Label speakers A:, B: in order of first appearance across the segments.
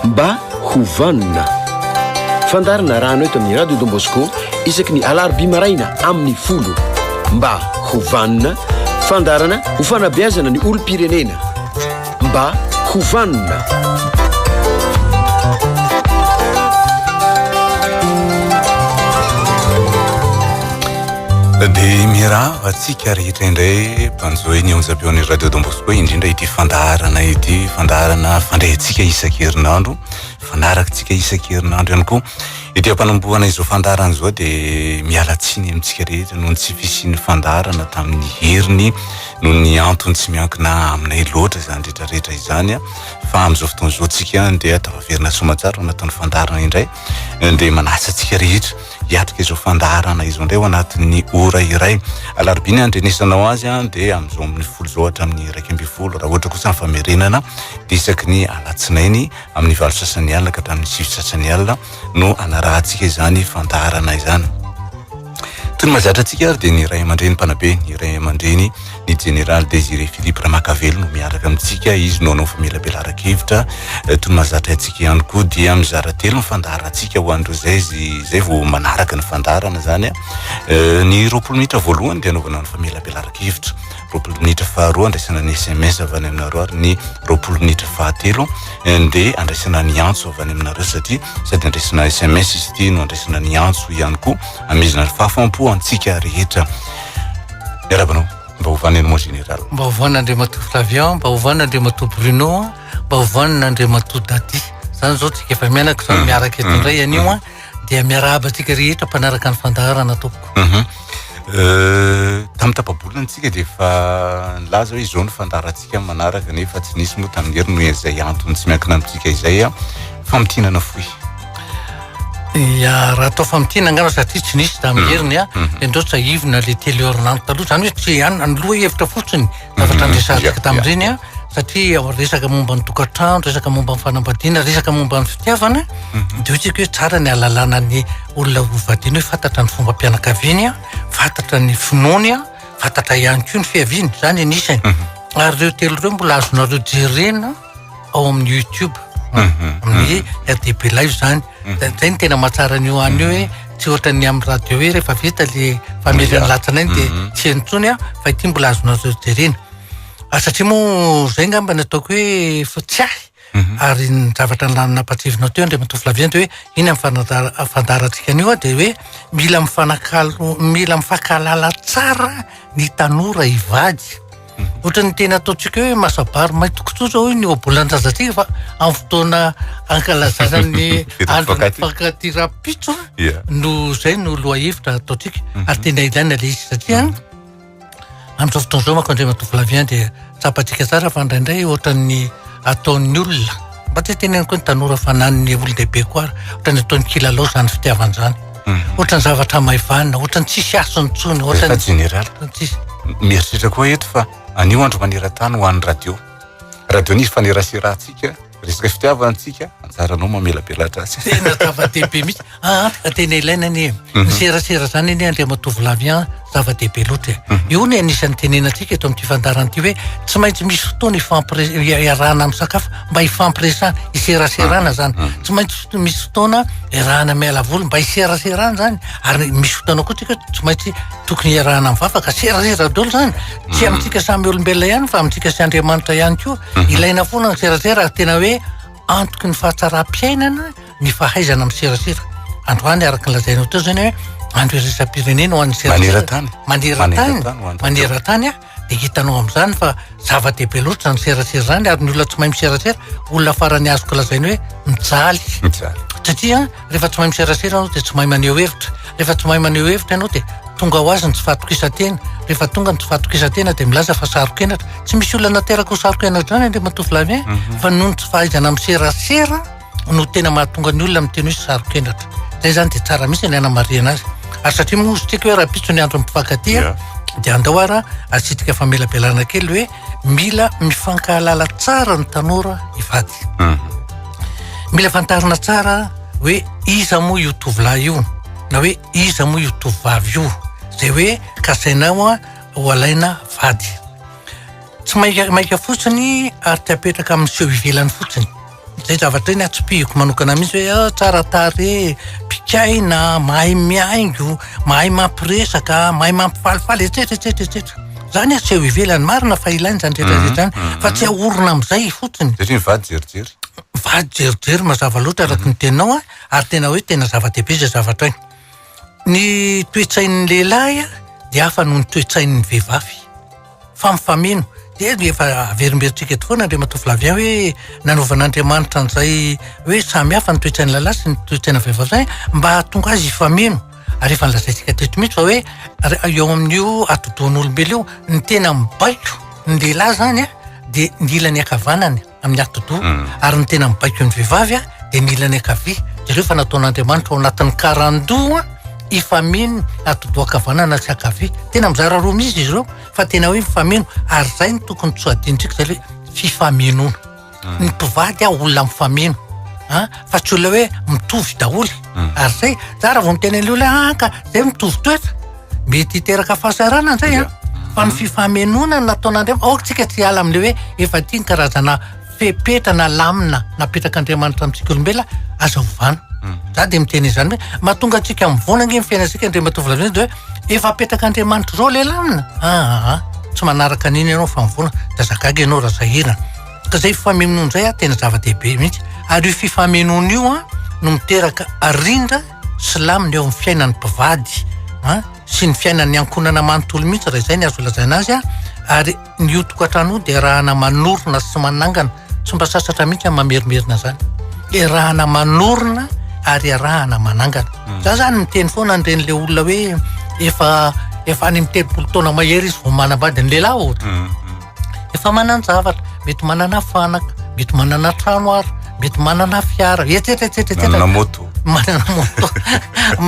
A: Mba ho vanona. Fandaharana arahana eto amin'ny Radio Don Bosco isaky ny alarobia maraina amin'ny folo. Mba ho vanona, fandaharana ho fanabeazana ny olom-pirenena. Mba ho vanona.
B: Dia miarahaba antsika rehetra indray mpanjohy ny onjam-peon'ny Radio Don Bosco indrindra ity fandaharana ity fandaharana fandrehantsika isan-kerinandro fanarakitsika isan-kerinandro ihany koa ety am-panombohana izao fandaharana izao dia miala tsiny amintsika rehetra noho ny tsy fisian'ny fandaharana tamin'ny heriny noho ny antony tsy miankina aminay loatra izany rehetra rehetra izany a fa amin'izao fotoana izao tsika dia tafaverina soamantsara ao anatin'ny fandaharana indray dia manasa antsika rehetra hiatrika izao fandaharana izao indray ao anatin'ny ora iray. Alarobia ny andrenesanao azy dia amin'izao amin'ny folo izao hatramin'ny 11 raha ohatra kosa ny famerenana dia isaky ny alatsinainy amin'ny valo sasany alina ka hatramin'ny sivy sasany alina no anarahantsika izany fandaharana izany. Toy ny mahazatra antsika ary dia ny ray aman-dreny mpanabe, ny ray aman-dreny ny Jeneraly Désiré Philippe Ramakavelo no miaraka amintsika, izy no hanao famelabelaran-kevitra. Toy ny mahazatra antsika ihany koa dia mizara telo ny fandaharantsika ho an'ireo izay izay vao manaraka ny fandaharana izany. Ny 20 minitra voalohany dia anaovana ny famelabelaran-kevitra, 20 minitra faharoa andraisana ny SMS avy any aminareo ary ny 20 minitra fahatelo dia andraisana ny antso avy any aminareo satria sady andraisana SMS izy ity no andraisana ny antso ihany koa amezana ny fahafaham-po antsika rehetra. Miarahaba anao. Mba ho vanona ianao mon général.
C: Mba ho vanona Andriamatoa Flavien, mba ho vanona Andriamatoa Bruno, mba ho vanona Andriamatoa Daddy. Zany zao tsika efa mianaka zao miaraka eto indray anio an, dia miarahaba antsika rehetra mpanaraka ny fandaharana tompoko.
B: Tamin'ny tapa-bolana tsika dia efa nilaza hoe izao ny fandaharantsika manaraka nefa tsy nisy moa tamin'ny heriny noho izay antony tsy miankina amintsika izay an. Famintinana fohy.
C: Ya, raha atao famintinana angamba satria tsy nisy tamin'ny heriny an, dia ndao tsahivina le telo herinandro taloha, izany hoe tsy an- ny lohahevitra fotsiny zavatra niresahantsika tamin'ireny an, satria ao resaka momba ny tokantrano, resaka momba ny fanambadiana, resaka momba ny fitiavana, dia hoy tsika hoe tsara ny ahalalana ny olona ho vadiana hoe fantatra ny fombam-pianakaviany an, fantatra ny finoany an, fantatra ihany koa ny fiaviany, izany anisany. Ary ireo telo ireo mbola azonareo jerena ao amin'ny YouTube amin'ny RDB live zany zay ny tena mahatsara an'io any io hoe tsy ohatran'ny amin'ny radio hoe rehefa vita le fameren'ny latsinainy dia tsy heno intsony a fa ity mbola azonareo jerena ary satria moa zay ngamba ny ataoko hoe fa tsy ahy ary ny zavatra nampatsiavinao teo Andriamatoa Flavien dia hoe iny amin'ny fanadara- fandaharantsika an'io a dia hoe mila mifanakalo mila mifankahalala tsara ny tanora hivady Ohatran'ny tena ataontsika hoe masabary mainty kisoa zao ny ohabolan-drazantsika fa amin'ny fotoana ankalazana ny andron'ny mpifankatia rahampitso no zay no lohahevitra ataontsika ary tena ilaina ilay izy satria amin'izao fotoana izao manko Andriamatoa Flavien dia tsapantsika tsara fa indraindray ohatran'ny ataon'ny olona mba tsy teneniko koa ny tanora fa na ny olon-dehibe koa ary ohatran'ny ataon'ny kilalao izany fitiavana izany. Ohatran'ny zavatra maivanina, ohatran'ny tsisy hasiny intsony, ohatran'ny
B: Jeneraly,
C: tsisy.
B: Mieritreritra koa eto fa anio andro maneran-tany ho an'ny radio. Radio ny ifaneraserantsika, resaka fitiavana antsika, anjaranao mamelabelatra azy.
C: Tena zava-dehibe mihitsy. Ah, tena ilaina anie. Ny serasera zany anie Andriamatoa Flavien zava-dehibe loatra e. Io ny anisan'ny tenenantsika eto amin'ity fandaharana ity hoe tsy maintsy misy fotoana ifampire- iarahana misakafo mba hifampiresahana, hiseraserana zany. Tsy maintsy misy fotoana iarahana miala voly mba hiseraserana zany ary misy fotoana koa tsika tsy maintsy tokony iarahana mivavaka, serasera daholo zany. Tsy amintsika samy olombelona ihany fa amintsika sy Andriamanitra ihany koa. Ilaina foana ny serasera ary tena hoe antoky ny fahatsaram-piainana ny fahaizana miserasera. Androany araka ny lazainao teo zany hoe andro iraisam-pirenena ho an'ny serasera.
B: Maneran-tany.
C: Maneran-tany. Maneran-tany a. Dia hitanao amin'izany fa zava-dehibe loatra izany serasera izany ary ny olona tsy mahay miserasera, olona farany azoko lazaina hoe mijaly.
B: Mijaly.
C: Satria rehefa tsy mahay miserasera ianao dia tsy mahay maneho hevitra. Rehefa tsy mahay maneho hevitra ianao dia tonga ho azy ny tsy fahatokisan-tena. Rehefa tonga ny tsy fahatokisan-tena dia milaza fa saro-kenatra. Tsy misy olona nateraka ho saro-kenatra izany Andriamatoa Flavien fa noho ny tsy fahaizana miserasera no tena mahatonga ny olona miteny hoe saro-kenatra. Zay zany dia tsara mihitsy ny hanamarihana azy. Ary satria moa ozy tsika hoe rahampitso ny andron'ny mpifankatia dia andao ara asitrika famelabelana kely hoe mila mifankahalala tsara ny tanora hivady. Mila fantarina tsara hoe iza moa io tovolahy io na hoe iza moa io tovovavy io zay hoe kasainao ho alaina vady. Tsy maika maika fotsiny ary tsy apetraka amin'ny seho ivelany fotsiny. Zay zavatra iny atsipihiko manokana mihitsy hoe ah, tsara tarehy, mpikaina, mahay mihaingo, mahay mampiresaka, mahay mampifalifaly, etsetra etsetra etsetra. Zany aseho ivelany, marina fa ilaina zany rehetra rehetra zany, mhm. fa tsy ahorona amin'izay fotsiny.
B: Satria ny vady jerijery.
C: Vady jerijery mazava loatra araka ny teninao a, ary tena hoe tena zava-dehibe izay zavatra iny. Ny toe-tsain'ny lehilahy dia hafa noho ny toe-tsain'ny vehivavy. Fa mifameno. Dia efa averimberintsika eto foana Andriamatoa Flavien hoe nanaovan'Andriamanitra an'izay hoe samy hafa ny toe-tsain'ny lehilahy sy ny toe-tsaina vehivavy izany mba hahatonga azy hifameno. Ary efa nolazaintsika teto mihitsy fa hoe eo amin'io atidohan'olombelona io ny tena mibaiko ny lehilahy izany dia ny ilany ankavanany. amin'ny atidoha mm. ary ny tena mibaiko ny vehivavy a dia ny ilany ankavia jereo fa nataon'Andriamanitra ao anatin'ny karandoha hifameno atidoha ankavanana sy ankavia tena mizara roa mihitsy izy ireo fa tena hoe mifameno ary zay ny tokony tsy hadinontsika zay hoe fifamenoana mm. ny mpivady a olona mifameno a fa tsy olona hoe mitovy daholo mm. ary zay za raha vao miteny an'ilay olona ah ka zay mitovy toetra Mety hiteraka fahasahiranana izay an, fa ny fifamenoana no nataon'Andriamanitra, aoka tsika tsy hiala amin'ilay hoe efa ity ny karazana fepetra na lamina napetrak'Andriamanitra amintsika olombelona, aza ovana. Za dia miteny izany hoe mahatonga antsika mivoana ange ny fiainantsika Andriamatoa Vladimir dia hoe efa apetrak'Andriamanitra izao ilay lamina, aa tsy manaraka an'iny ianao fa mivoana, dia aza gaga ianao raha sahirana. Ka izay fifamenoana izay tena zava-dehibe mihitsy, ary io fifamenoana io an no miteraka rindra sy lamina eo amin'ny fiainan'ny mpivady an, sy ny fiainan'ny ankohonana manontolo mihitsy raha izay ny azo lazaina azy an, ary ny io tokantrano io dia arahana manorina sy manangana, tsy mba sasatra mihitsy aho mamerimerina izany, iarahana manorina ary iarahana manangana. Mm. Za zany miteny foana an'ireny le olona hoe efa efa any amin'ny 30 taona mahery izy vao manambady ny lehilahy ohatra. Mm. Efa manan-javatra, mety manana fanaka, mety manana trano ary, mety manana fiara, etsetra etsetra etsetra.
B: Manana moto.
C: Manana moto.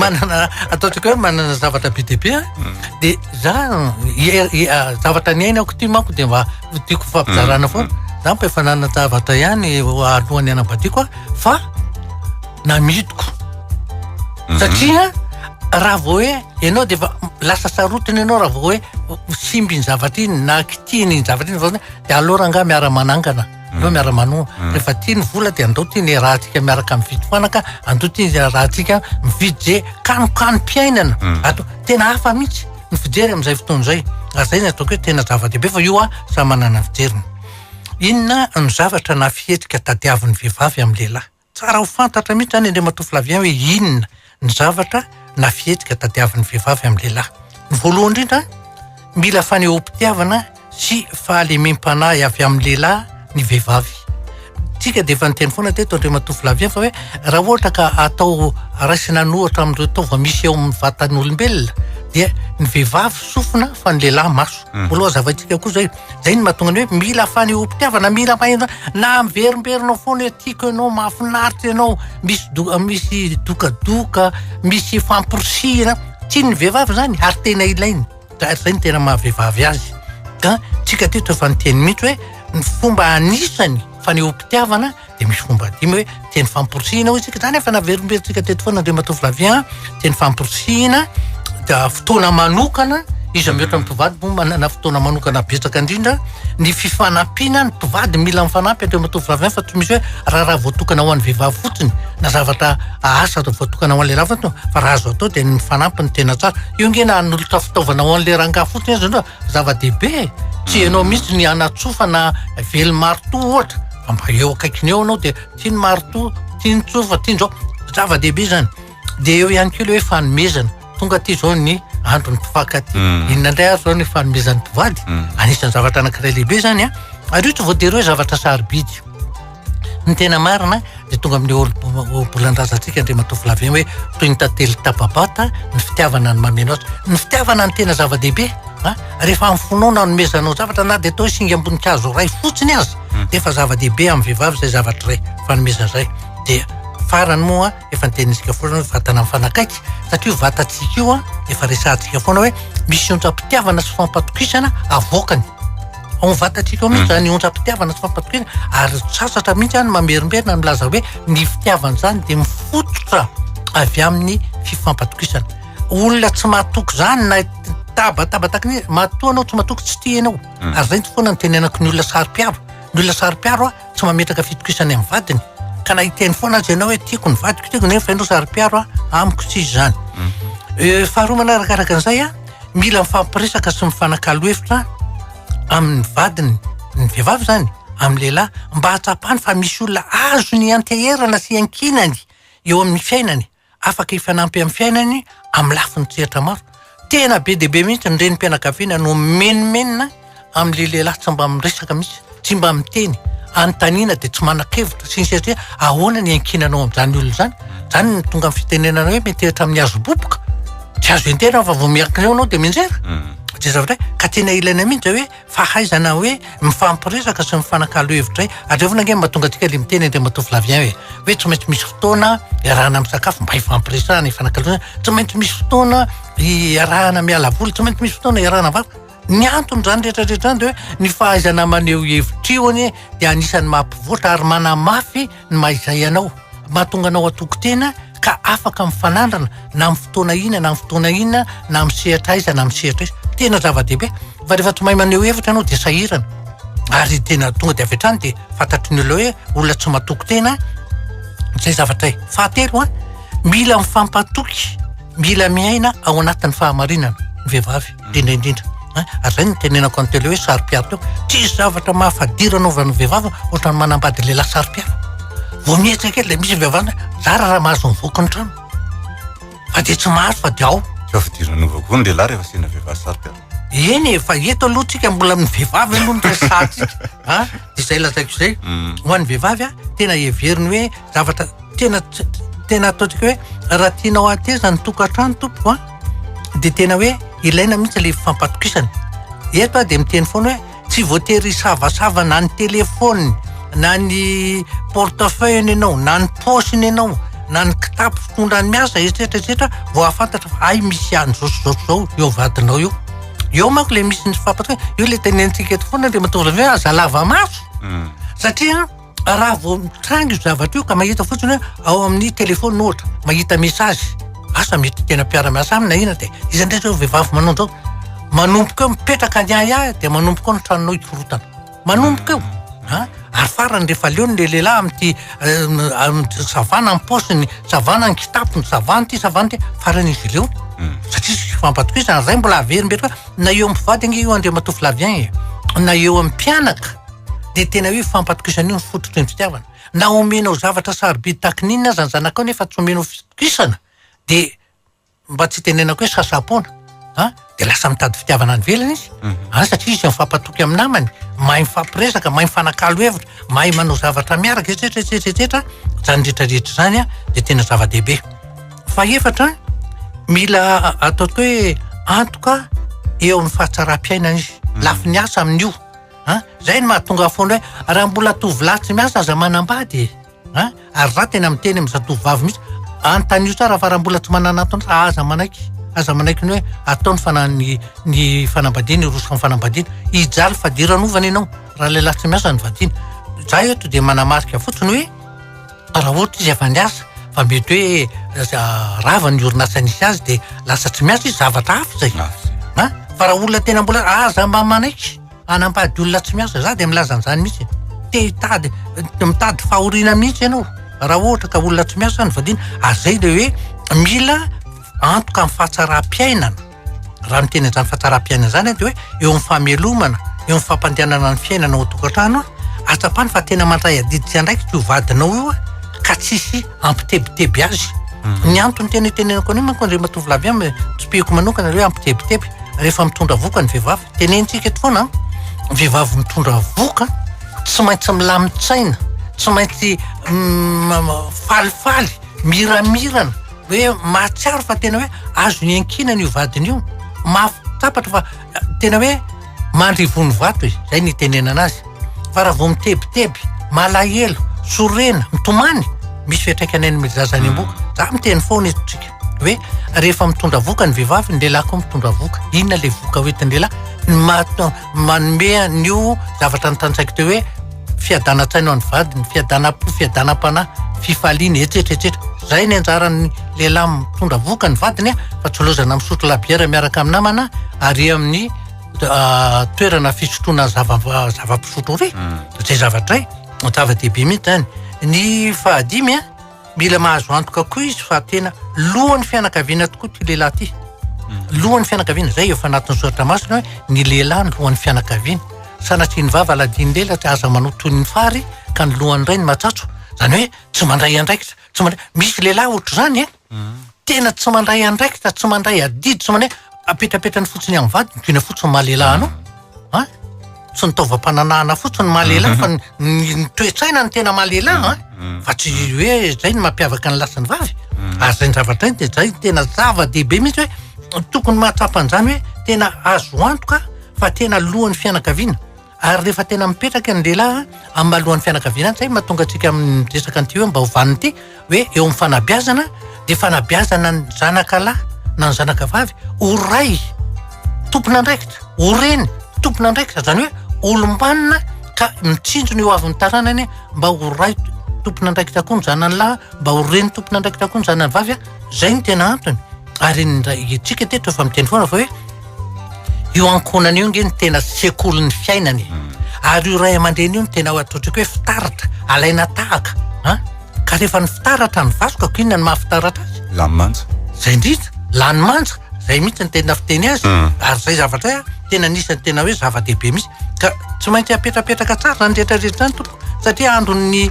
C: manana ataontsika hoe manana zavatra be dia be a. Mm. Dia za zavatra niainako ity manko dia mba tiako fampizarana mm. foana. Za mba efa nanana zavatra ihany alohan'ny hanambadiako a fa namidiko. Mhm. Satria raha vao hoe ianao dia efa lasa sarotiny ianao raha vao hoe simba iny zavatra iny na kitihina iny zavatra iny vao dia aleo rangahy miara-manangana, aleo miara-manohana. Mm. Rehefa tia ny vola dia andao ty ny rahantsika miaraka mividy fanaka, andao ty ny rahantsika mividy ze kanokanom-piainana. Mm. Ato tena hafa mihitsy ny fijery amin'izay fotoana izay. Ary izay ny ataoko hoe tena zava-dehibe fa io a samy manana ny fijeriny. Inona no zavatra na fihetsika tadiavin'ny vehivavy amin'ny lehilahy? Tsara ho fantatra mihitsy izany Andriamatoa Flavien hoe inona ny zavatra na fihetsika tadiavin'ny vehivavy amin'ny lehilahy. Ny voalohany indrindra, mila fanehoam-pitiavana sy fahalemem-panahy avy amin'ny lehilahy ny vehivavy. Tsika dia efa niteny foana teto Andriamatoa Flavien fa hoe raha ohatra ka atao raisina an'ohatra amin'ireo taova misy eo amin'ny vatan'olombelona dia ny vehivavy sofina fa ny lehilahy maso. Mbola ho hazavaintsika koa izay. Zay no mahatonga ny hoe mila fanehoam-pitiavana, mila maheno na miverimberina ao foana hoe tiako ianao, mahafinaritra ianao, misy do- misy dokadoka, misy famporisihina. Tian'ny vehivavy zany ary tena ilainy. Ary zay no tena maha vehivavy azy. Ka tsika teto efa niteny mihitsy hoe ny fomba anisany fanehoam-pitiavana dia misy fomba dimy hoe teny famporisihina hoy isika, zany efa naverimberintsika teto foana Andriamatoa Flavien, teny famporisihina, da fotoana manokana, iza mihoatra ny mpivady moa manana fotoana manokana betsaka indrindra, ny fifanampiana, ny mpivady mila mifanampy Andriamatoa Flavien fa tsy misy hoe raharaha voatokana ho an'ny vehivavy fotsiny na zavatra asa voatokana ho an'ny lehilahy fotsiny fa raha azo atao dia ny mifanampy no tena tsara. Io nge na hanolotra fitaovana ho an'le rangahy fotsiny aza ianao zava-dehibe e, tsy ianao mihitsy ny hanatsofa na vely maritoa ohatra fa mba eo akaikiny eo ianao dia tia ny maritoa, tia ny tsofa, tia ny zao, zava-dehibe izany. Dia eo ihany koa ilay hoe fanomezana, tonga aty izao ny andron'ny mpifankatia, mm. inona indray ary izao ny fanomezan'ny mpivady, mm. anisan'ny zavatra anankiray lehibe izany an, ary io tsy voatery hoe zavatra sarobidy. Ny tena marina dia tonga amin'ny ohabolan-drazantsika Andriamatoa Flavien hoe toy ny tantely tapa-bata ny fitiavana ny mameno azy. Ny fitiavana no tena zava-dehibe. A, rehefa amin'ny fonao no anomezanao zavatra na dia atao hoe singam-boninkazo iray fotsiny aza hmm. dia efa zava-dehibe amin'ny vehivavy izay zavatra iray fanomezana izay. Dia farany moa efa nitenintsika foana hoe vatana mifanakaiky satria io vatantsika io a efa resahantsika foana hoe misy onjam-pitiavana sy fampatokisana avoakany. Ao amin'ny vatantsika ao mihitsy izany onjam-pitiavana sy fampatokiana ary sasatra mihitsy any mamerimberina milaza hoe ny fitiavana izany dia mifototra avy amin'ny fifampatokisana. Olona tsy mahatoky izany na tabataba tahaka ny matoa anao tsy matoky tsy tia ianao. Mm. Ary izay foana no tenenako ny olona saro-piaro. Ny olona saro-piaro a tsy mametraka fitokisana amin'ny vadiny. Ka na hiteny foana aza ianao hoe tiako ny vadiko, tiako nefa ianao saro-piaro a, amiko tsy izy izany. Eh, faharoa manarakaraka an'izay a, mila mifampiresaka sy mifanakalo hevitra amin'ny vadiny, ny vehivavy izany, amin'ny lehilahy, mba hahatsapany fa misy olona azony ianteherana sy iankinany eo amin'ny fiainany. afaka hifanampy amin'ny fiainany amin'ny lafiny sehatra maro. Tena be dia be mihitsy ny renim-pianakaviana no mimenomenona amin'ilay lehilahy tsy mba miresaka mihitsy, tsy mba miteny, anontaniana dia tsy manan-kevitra sy ny sisa satria ahoana ny iankinanao amin'izany olona izany? Izany no tonga amin'ny fitenenana hoe miantehitra amin'ny hazo boboka. Tsy azo ianteherana fa vao miankina eo ianao dia mianjera. Izay zavatra hoe ka tena ilaina mihitsy izay hoe fahaizana hoe mifampiresaka sy mifanakalo hevitra e. Ary zay foana ange no mahatonga antsika le miteny Andriamatoa Flavien hoe hoe tsy maintsy misy fotoana iarahana misakafo mba hifampiresahana, hifanakalozana, tsy maintsy misy fotoana iarahana miala voly, tsy maintsy misy fotoana iarahana mivavaka. Ny anton'izany rehetra rehetra izany dia hoe ny fahaizana maneho hevitra io anie dia anisan'ny mampivoatra ary manamafy ny maha izay anao, mahatonga anao hatoky tena ka afaka mifanandrana na amin'ny fotoana inona na amin'ny fotoana inona na amin'ny sehatra aiza na amin'ny sehatra aiza. Tena zava-dehibe fa rehefa tsy mahay maneho hevitra ianao dia sahirana ary tena tonga dia avy hatrany dia fantatry ny olona hoe olona tsy matoky tena izay zavatra izay. Fahatelo an, mila mifampatoky, mila miaina ao anatin'ny fahamarinana ny vehivavy. indrindra indrindra an, ary zay no nitenenako an'i Telo hoe saro-piaro teo, tsisy zavatra mahafadira anaovan'ny vehivavy ohatran'ny manambady lehilahy saro-piaro, vao mihetsika kely dia misy vehivavy zara raha mahazo mivoaka ny trano fa dia tsy mahazo fa dia ao.
B: Tsy hafidiran'ova koa ny lehilahy rehefa asiana vehivavy saro-piaro.
C: Eny e, fa eto aloha tsika mbola amin'ny vehivavy aloha no resahantsika a, dia izay lazaiko izay, ho an'ny vehivavy a, tena heveriny hoe zavatra tena tena ataontsika hoe raha tianao hateza ny tokantrano tompoko a de tena hoe ilaina mihitsy le fifampatokisana eto aho de miteny foana hoe tsy voatery hisavasava na ny telefôniny na ny portefeuille-ny ianao na ny paosiny ianao na ny kitapo fitondrany miasa etsetra etsetra vao hahafantatra fa hay misy an'izao sy izao sy izao eo vadinao eo eo manko le misy ny fifampatokisana io le tenenitsika eto foana le mahatonga hoe aza lava maso satria Raha vao mitranga io zavatra io ka mahita fotsiny hoe ao amin'ny telephone ohatra, mahita message, asa mety tena mpiara-miasa aminy na inona dia iza indray zao vehivavy manao an'izao? Manomboka eo mipetraka ny ahiahy dia manomboka eo ny tranonao hikorotana. Manomboka eo. An! Ary farany rehefa leo ny lehilahy amin'ity savana ny paosiny, savana ny kitapony, savana ity, savana ity, farany izy leo. Satria tsy fifampatokisana, zay mbola averimberiko hoe na eo amin'ny mpivady ange io Andriamatoa Flavien e, na eo amin'ny mpianaka, dia tena hoe fampatokisana io ny fototry ny fitiavana. Na omenao zavatra sarobidy tahaka ny inona aza ny zanakao nefa tsy omenao fitokisana dia mba tsy itenenako hoe sasa-poana an, dia lasa mitady fitiavana any ivelany izy an, satria izy mifampatoky amin'ny namany, mahay mifampiresaka, mahay mifanakalo hevitra, mahay manao zavatra miaraka, etsetra etsetra etsetra, izany rehetra rehetra izany an dia tena zava-dehibe. Fahefatra, mila ataoko hoe antoka eo amin'ny fahatsaram-piainana izy, lafiny asa amin'io. An! Zay no mahatonga ahy foana hoe raha mbola tovolahy tsy miasa aza manambady e! An! Ary za tena miteny amin'ny zatovovavy mihitsy, anontanio tsara fa raha mbola tsy manana antony aza manaiky, aza manaiky ny hoe atao ny fana- ny ny fanambadiana, hiroso amin'ny fanambadiana. Hijaly fadiranovana ianao raha lehilahy tsy miasa no vadiana. Za eto dia manamarika fotsiny hoe raha ohatra izy efa niasa fa mety hoe rava ny orinasa nisy azy dia lasa tsy miasa izy, zavatra hafa izay. An! Fa raha olona tena mbola aza mba manaiky. Hanambady olona tsy miasa, za dia milaza an'izany mihitsy e. Te hitady, mitady fahoriana mihitsy ianao raha ohatra ka olona tsy miasa no vadiana. Ary zay le hoe mila antoka amin'ny fahatsaram-piainana. Raha miteny an'izany fahatsaram-piainana izany aho dia hoe eo amin'ny famelomana, eo amin'ny fampandehanana ny fiainana ao an-tokantrano, atsapany fa tena mandray adidy sy andraikitra io vadinao io ka tsisy hampitebiteby azy. Ny antony tena itenenako an'io manko Andriamatoa Flavien, tsipihiko manokana le hoe hampitebiteby, rehefa mitondra vohoka ny vehivavy. Tenenitsika eto foana an, vehivavy mitondra vohoka tsy maintsy milamin-tsaina, tsy maintsy falifaly, miramirana, hoe mahatsiaro fa tena hoe azony iankinana io vadiny io, mahatsapatra fa tena hoe mandry ivon'ny vato e, zay ny itenenana azy. Fa raha vao mitebiteby, malahelo, sorena, mitomany, misy fiantraikany any amin'ny zaza any am-bohoka. Za miteny foana eto tsika. hoe rehefa mitondra voka ny vehivavy, ny lehilahy koa mitondra voka. Inona ilay voka hoentin'ny lehilahy? Ny maha- manome an'io zavatra notanisaiko teo hoe fiadanan-tsaina ho an'ny vadiny, fiadanam-po, fiadanam-panahy, fifaliana, etsetra etsetra. Izay ny anjaran'ny lehilahy mitondra voka ny vadiny fa tsy lozana misotro labiera miaraka amin'ny namana ary amin'ny toerana fisotroana zava- zava-pisotro ary. Izay zavatra izay. Zava-dehibe mihitsy izany. Ny fahadimy a, mila mahazo antoka koa izy fa tena lohan'ny fianakaviana tokoa ity lehilahy ity. Lohan'ny fianakaviana, izay efa anatin'ny soratra masina hoe ny lehilahy no lohan'ny fianakaviana. Sanatria ny vava aladian'ny lela tsy aza manao toy ny fary ka ny lohan'ny ray no matsatso. Izany hoe tsy mandray andraikitra, tsy mandray, misy lehilahy ohatr'izany e, tena tsy mandray andraikitra, tsy mandray adidy, tsy mandray, apetrapetrany fotsiny amin'ny vadiny, tiana fotsiny maha lehilahy anao. An! Tsy ny taovam-pananahana fotsiny maha lehilahy fa ny toe-tsaina no tena maha lehilahy an! Fa tsy hoe izay no mampiavaka ny lahy sy ny vavy. Ary izay zavatra izay dia izay no tena zava-dehibe mihitsy hoe tokony mahatsapa an'izany hoe tena azo antoka fa tena lohan'ny fianakaviana. Ary rehefa tena mipetraka ny lehilahy amin'ny maha lohan'ny fianakaviana azy, izay no mahatonga antsika miresaka an'ity hoe mba ho vanona ity, hoe eo amin'ny fanabeazana dia fanabeazana ny zanaka lahy na ny zanaka vavy ho ray tompon'andraikitra, ho reny tompon'andraikitra, izany hoe olom-banona ka mitsinjo ny ho avin'ny taranany mba ho ray tompon'andraikitra koa ny zanany lahy, mba ho reny tompon'andraikitra koa ny zanany vavy, izay no tena antony. Ary ny ray, isika teto efa miteny foana fa hoe io ankohonana io nge no tena sekolin'ny fiainana e. Ary io ray aman-dreny io no tena ataontsika hoe fitaratra, alaina tahaka an. Ka rehefa ny fitaratra ny vasoka, ko inona no maha fitaratra azy?
B: Lany manja.
C: Zay indrindra, lany manja, zay mihitsy ny tena fiteny azy. Ary zay zavatra zay tena anisan'ny tena hoe zava-dehibe mihitsy. Ka tsy maintsy apetrapetraka tsara zany rehetra rehetra zany tompoko, satria andron'ny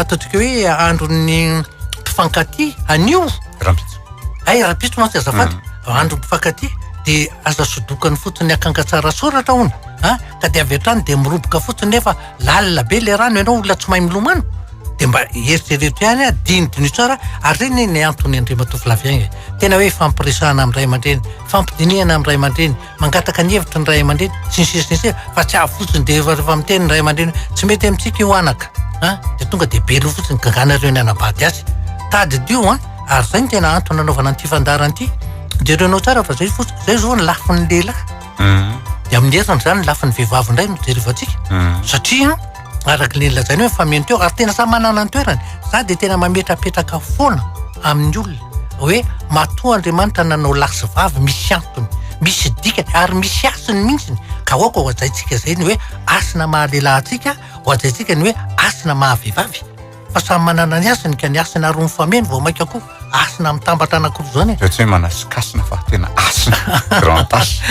C: ataontsika hoe andron'ny mpifankatia anio.
B: Rahampitso.
C: Hay rahampitso mantsy azafady, andron'ny mpifankatia dia aza sodokany fotsiny akanga tsara soratra hono a, ka dia avy hatrany dia miroboka fotsiny nefa lalina be le rano, ianao olona tsy mahay milomano dia mba eritrereto ihany a, dinidiniho tsara, ary zay anie ny antony Andriamatoa Flavien e, tena hoe fampiresahana amin'ny ray aman-dreny, fampidinihana amin'ny ray aman-dreny, mangataka ny hevitry ny ray aman-dreny, sy ny sisa sy ny sisa, fa tsy avy fotsiny dia efa rehefa miteny ny ray aman-dreny hoe tsy mety amintsika io anaka a, dia tonga dia be loha fotsiny gaganareo ny hanambady azy, tadidio an, ary zay no tena antony nanaovana an'ity fandaharana ity, jerenao tsara fa zay fotsiny, zay zao ny lafin'ny lehilahy. Dia amin'ny heriny izany ny lafiny vehivavy indray no jerevantsika. Satria araka ny lazaina hoe mifameno teo ary tena samy manana ny toerany. Za dia tena mametrapetraka foana amin'ny olona hoe matoa Andriamanitra nanao lahy sy vavy misy antony, misy dikany ary misy hasiny mihitsy. Ka aoka ho hajaintsika izay ny hoe hasina maha lehilahy antsika, ho hajaintsika ny hoe hasina maha vehivavy. Fa samy manana ny hasiny ka ny hasina roa mifameno vao mainka koa hasina mitambatra anankiroa izany e.
B: Dia tsy hoe manasikasina fa tena hasina, grand H.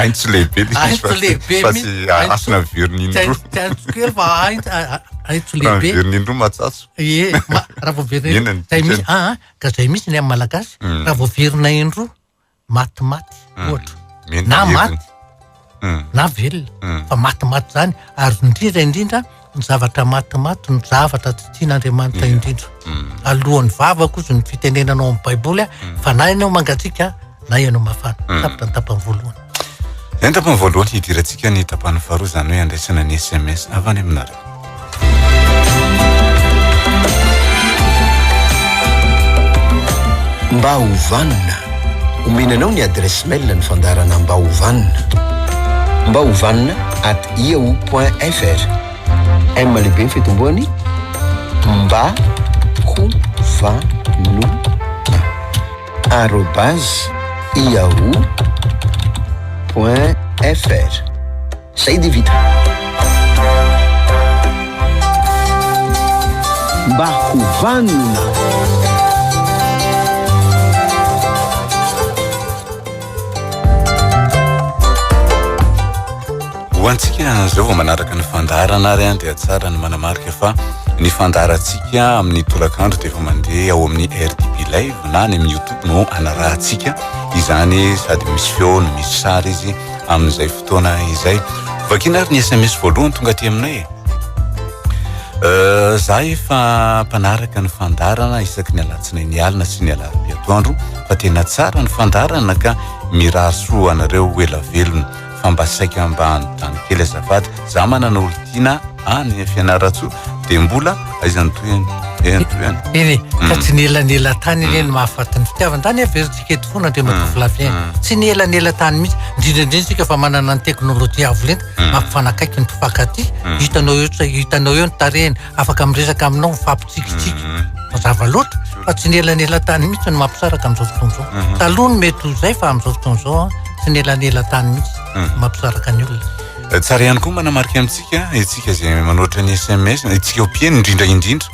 B: Aintso lehibe ilay izy
C: fa
B: tsy fa tsy hasina miverina indroa.
C: Tsy aintso kely fa aintso lehibe.
B: Raha miverina indroa matsatso.
C: Ie, raha vao miverina indroa. Zay mihitsy, aa, ka zay mihitsy ny amin'ny malagasy, raha vao verina indroa matimaty ohatra na maty na velona fa matimaty zany ary indrindra indrindra ny zavatra matimaty no zavatra tsy tian'Andriamanitra indrindra alohan'ny vavaka ozy ny fitenenanao amin'ny baiboly a fa na ianao mangatsiaka na ianao mafana tapitra ny tapany voalohany.
B: Izay ny tapany voalohany, hidirantsika ny tapany faharoa izany hoe handraisana ny sms avy any aminareo.
A: Mba ho vanona. Omena anao ny adresse mail ny fandaharana Mba ho vanona. Mba ho vanona at yahoo point fr. M lehibe ny fitomboany. Mba ho vanona. Arobase yahoo point fr. Zay dia vita. Mba ho vanona.
B: Ho antsika izao vao manaraka ny fandaharana ary dia tsara ny manamarika fa ny fandaharantsika amin'ny tolakandro dia efa mandeha ao amin'ny RTP Live na any amin'ny YouTube no anarahantsika izany sady misy feo no misy sary izy amin'izay fotoana izay. Vakina ary ny SMS voalohany tonga aty aminay e. Euh, za efa mpanaraka ny fandaharana isaky ny alatsinainy alina sy ny alarobia atoandro fa tena tsara ny fandaharana ka mirary soa anareo ho ela velona fa mba saika mba anontany kely azafady za manana olon-tiana any Fianarantsoa dia mbola aiza ny tohiny e ny tohiny
C: Eny e, ka tsy ny elanelan-tany anie no mahafaty ny fitiavana. Zany averintsika eto foana Andriamatoa Flavien. Tsy ny elanelan-tany mihitsy. Indrindra indrindra isika fa manana ny teknolojia avo lenta mampifanakaiky ny mpifankatia. Hitanao eo tsa- hitanao eo ny tarehiny, afaka miresaka aminao, mifampitsikitsiky. Mazava loatra fa tsy ny elanelan-tany mihitsy no mampisaraka amin'izao fotoana izao. Taloha no mety ho izay fa amin'izao fotoana izao an, tsy ny elanelan-tany mihitsy no mampisaraka ny olona.
B: Tsara ihany koa manamarika amintsika, isika izay manoratra ny sms, isika mpihaino indrindra indrindra,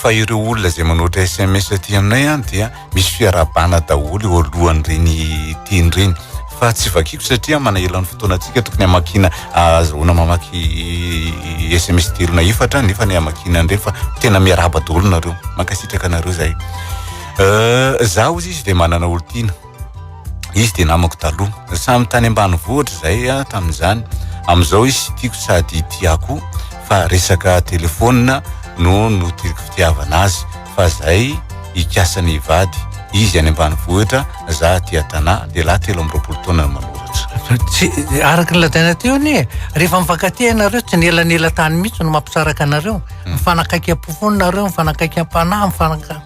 B: fa ireo olona izay manoratra sms aty aminay an dia misy fiarahabana daholo eo alohan'ireny teny ireny fa tsy vakiko satria manahela ny fotoanantsika tokony hamakiana ahazoana mamaky sms telo na efatra nefa ny hamakiana an'ireny fa tena miarahaba daholo nareo mankasitraka anareo zay euh, za ozy izy dia manana olon-tiana Izy dia namako taloha. Samy tany ambanivohitra izay ah, tamin'izany. Amin'izao izy tiako sady tia koa fa resaka telefaonina no notiriko fitiavana azy fa zay hikasa ny hivady. Izy any ambanivohitra, za aty an-tanà, lehilahy 23 taona no manoratra.
C: Tsy, araka ny lazaina teo anie, rehefa mifankatia ianareo tsy ny elanelan-tany mihitsy no mampisaraka anareo. Mifanakaiky am-po foana nareo, mifanakaiky am-panahy, mifanaka.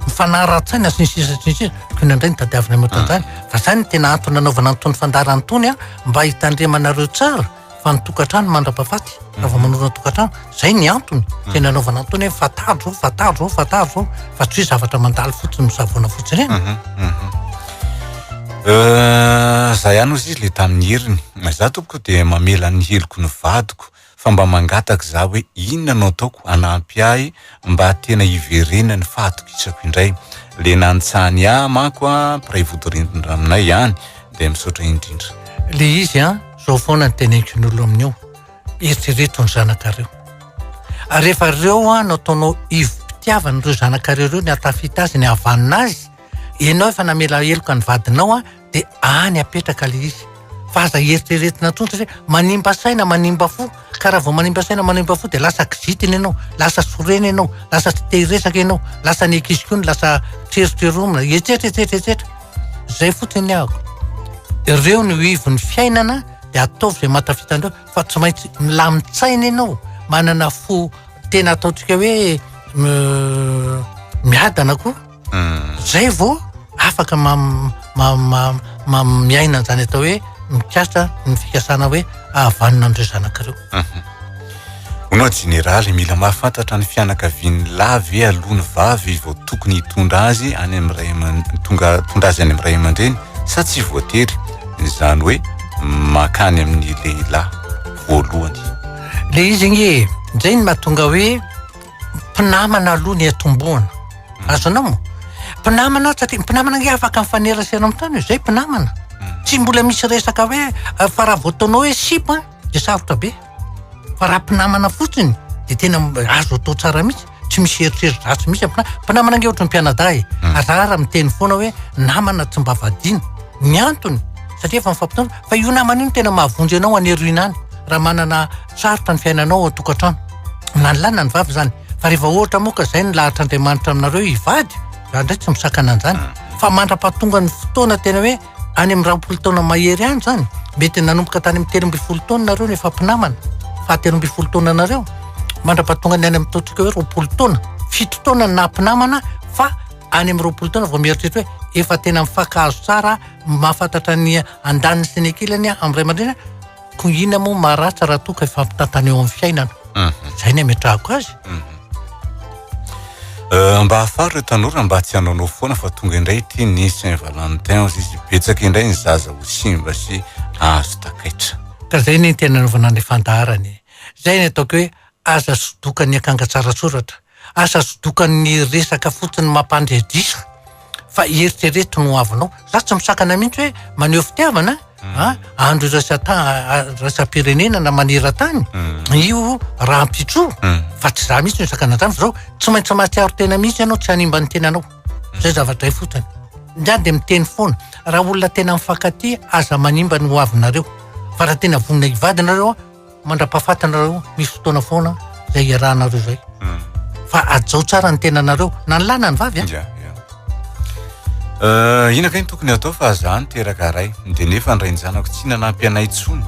C: mifanara-tsaina sy ny sisa sy ny sisa tokony indray ny tadiavina moto an'izany fa zany ny tena antony nanaovana an'itony fandaharana itony a mba hitandremanareo tsara fa ny tokantrano mandra-pahafaty raha vao manorina tokantrano zay ny antony tena anaovana an'itony hoe fantaro zao fantaro zao fantaro zao fa tsy hoe zavatra mandalo fotsiny misavoana fotsiny eny mhm,
B: mhm. Euh, za ihany ozy izy le tamin'ny heriny za tompoko dia mamela ny heloko ny vadiko fa mba mangataka za hoe inona no ataoko hanampy ahy mba tena hiverenan'ny fahatokisako indray. Le nantsany ahy manko a, mpiray vodirindrina aminay ihany, dia misaotra indrindra.
C: Le izy an, zao foana ny teneniko ny olona amin'io, eritrereto ny zanakareo. Ary rehefa reo an no ataonao ivom-pitiavana ireo zanakareo ireo, ny hahatafita azy, ny hahavanona azy, ianao efa namela heloka ny vadinao an, dia any apetraka le izy fa aza eritreretina intsony satria manimba saina manimba fo ka raha vao manimba saina manimba fo dia lasa kizitina ianao lasa sorena ianao lasa tsy te hiresaka ianao lasa ny ankizy koa no lasa trerotreronina etsetra etsetra etsetra zay fotsiny ny ahako ireo no ivon'ny fiainana dia ataovy izay mahatafita an'ireo fa tsy maintsy milamin-tsaina ianao manana fo tena ataontsika hoe miadana koa Zay vao afaka miaina an'izany atao hoe mikasa ny fikasana hoe ahavanona an'ireo zanaka ireo. Mhm.
B: Hono jeneraly, mila mahafantatra ny fianakavian'ny lahy ve aloha ny vavy vao tokony hitondra azy any amin'ny ray aman tonga tondra azy any amin'ny ray aman-dreny sa tsy voatery? Izany hoe mankany amin'ny lehilahy voalohany.
C: Le izy nge, zay ny mahatonga hoe mpinamana aloha ny atombohana. Azonao moa? Mpinamana satria mpinamana ange afaka mifanerasera amin'ny tany zay mpinamana. Tsy mbola misy resaka hoe eh, fa raha vao ataonao hoe sipa dia sarotra be. Fa raha mpinamana fotsiny dia tena azo atao tsara mihitsy. Tsy misy eritreri-dratsy mihitsy mpinamana. Mpinamana ange ohatran'ny mpianadahy. E. Azara miteny foana hoe namana tsy mba vadiana. Ny antony satria efa mifampitondra fa io namana io no tena mahavonjy anao any aoriana any raha manana sarotra ny fiainanao ao an-tokantrano. Na ny lahy na ny vavy izany. Fa rehefa ohatra moa ka izay no lahatr'Andriamanitra aminareo hivady, za indray tsy misakana an'izany. Fa mandra-pahatonga ny fotoana tena hoe any amin'ny 20 taona mahery any izany, mety nanomboka tany amin'ny 13 taona nareo no efa mpinamana, faha 13 taona nareo, mandra-pahatonga ny any amin'ny ataontsika hoe 20 taona, fito taona no naha mpinamana fa any amin'ny 20 taona vao mieritreritra hoe efa tena mifankahazo tsara, mahafantatra ny andaniny sy ny ankilany amin'ny ray aman-dreny, Koa inona moa maharatsy raha toa ka hifampitantana eo amin'ny fiainana? Mhm. Izay ny ametrahako azy.
B: Mhm. Euh, mba hahafaro ireo tanora mba tsy hanaonao foana fa tonga indray ity ny Saint Valentin ozy izy betsaka indray ny zaza ho simba sy ahazo takaitra.
C: Ka zay ny tena anaovana ny fandaharana e. Zay ny ataoko hoe aza sodokan'ny akanga tsara soratra, aza sodokan'ny resaka fotsiny mampandre diso fa eritrereto ny hoavinao. Za tsy misakana mihitsy hoe maneho fitiavana a, andro iraisam-pirenena na maneran-tany io rahampitso fa tsy za mihitsy no misakana an'izany fa zao tsy maintsy mahatsiaro tena mihitsy ianao tsy hanimba ny tenanao. Zay zavatra izay fotsiny. Ny ahy dia miteny foana, raha olona tena mifankatia aza manimba ny hoavinareo fa raha tena vonona hivady nareo Mandra-pahafatinareo misy fotoana foana izay iarahanareo izay. Hmm. Fa hajao tsara ny tenanareo, na ny lahy na ny vavy
B: a. Ya, ya. Euh, inona kay ny tokony atao fa za niteraka ray de nefa ny rain-janako tsy nanampy anay tsony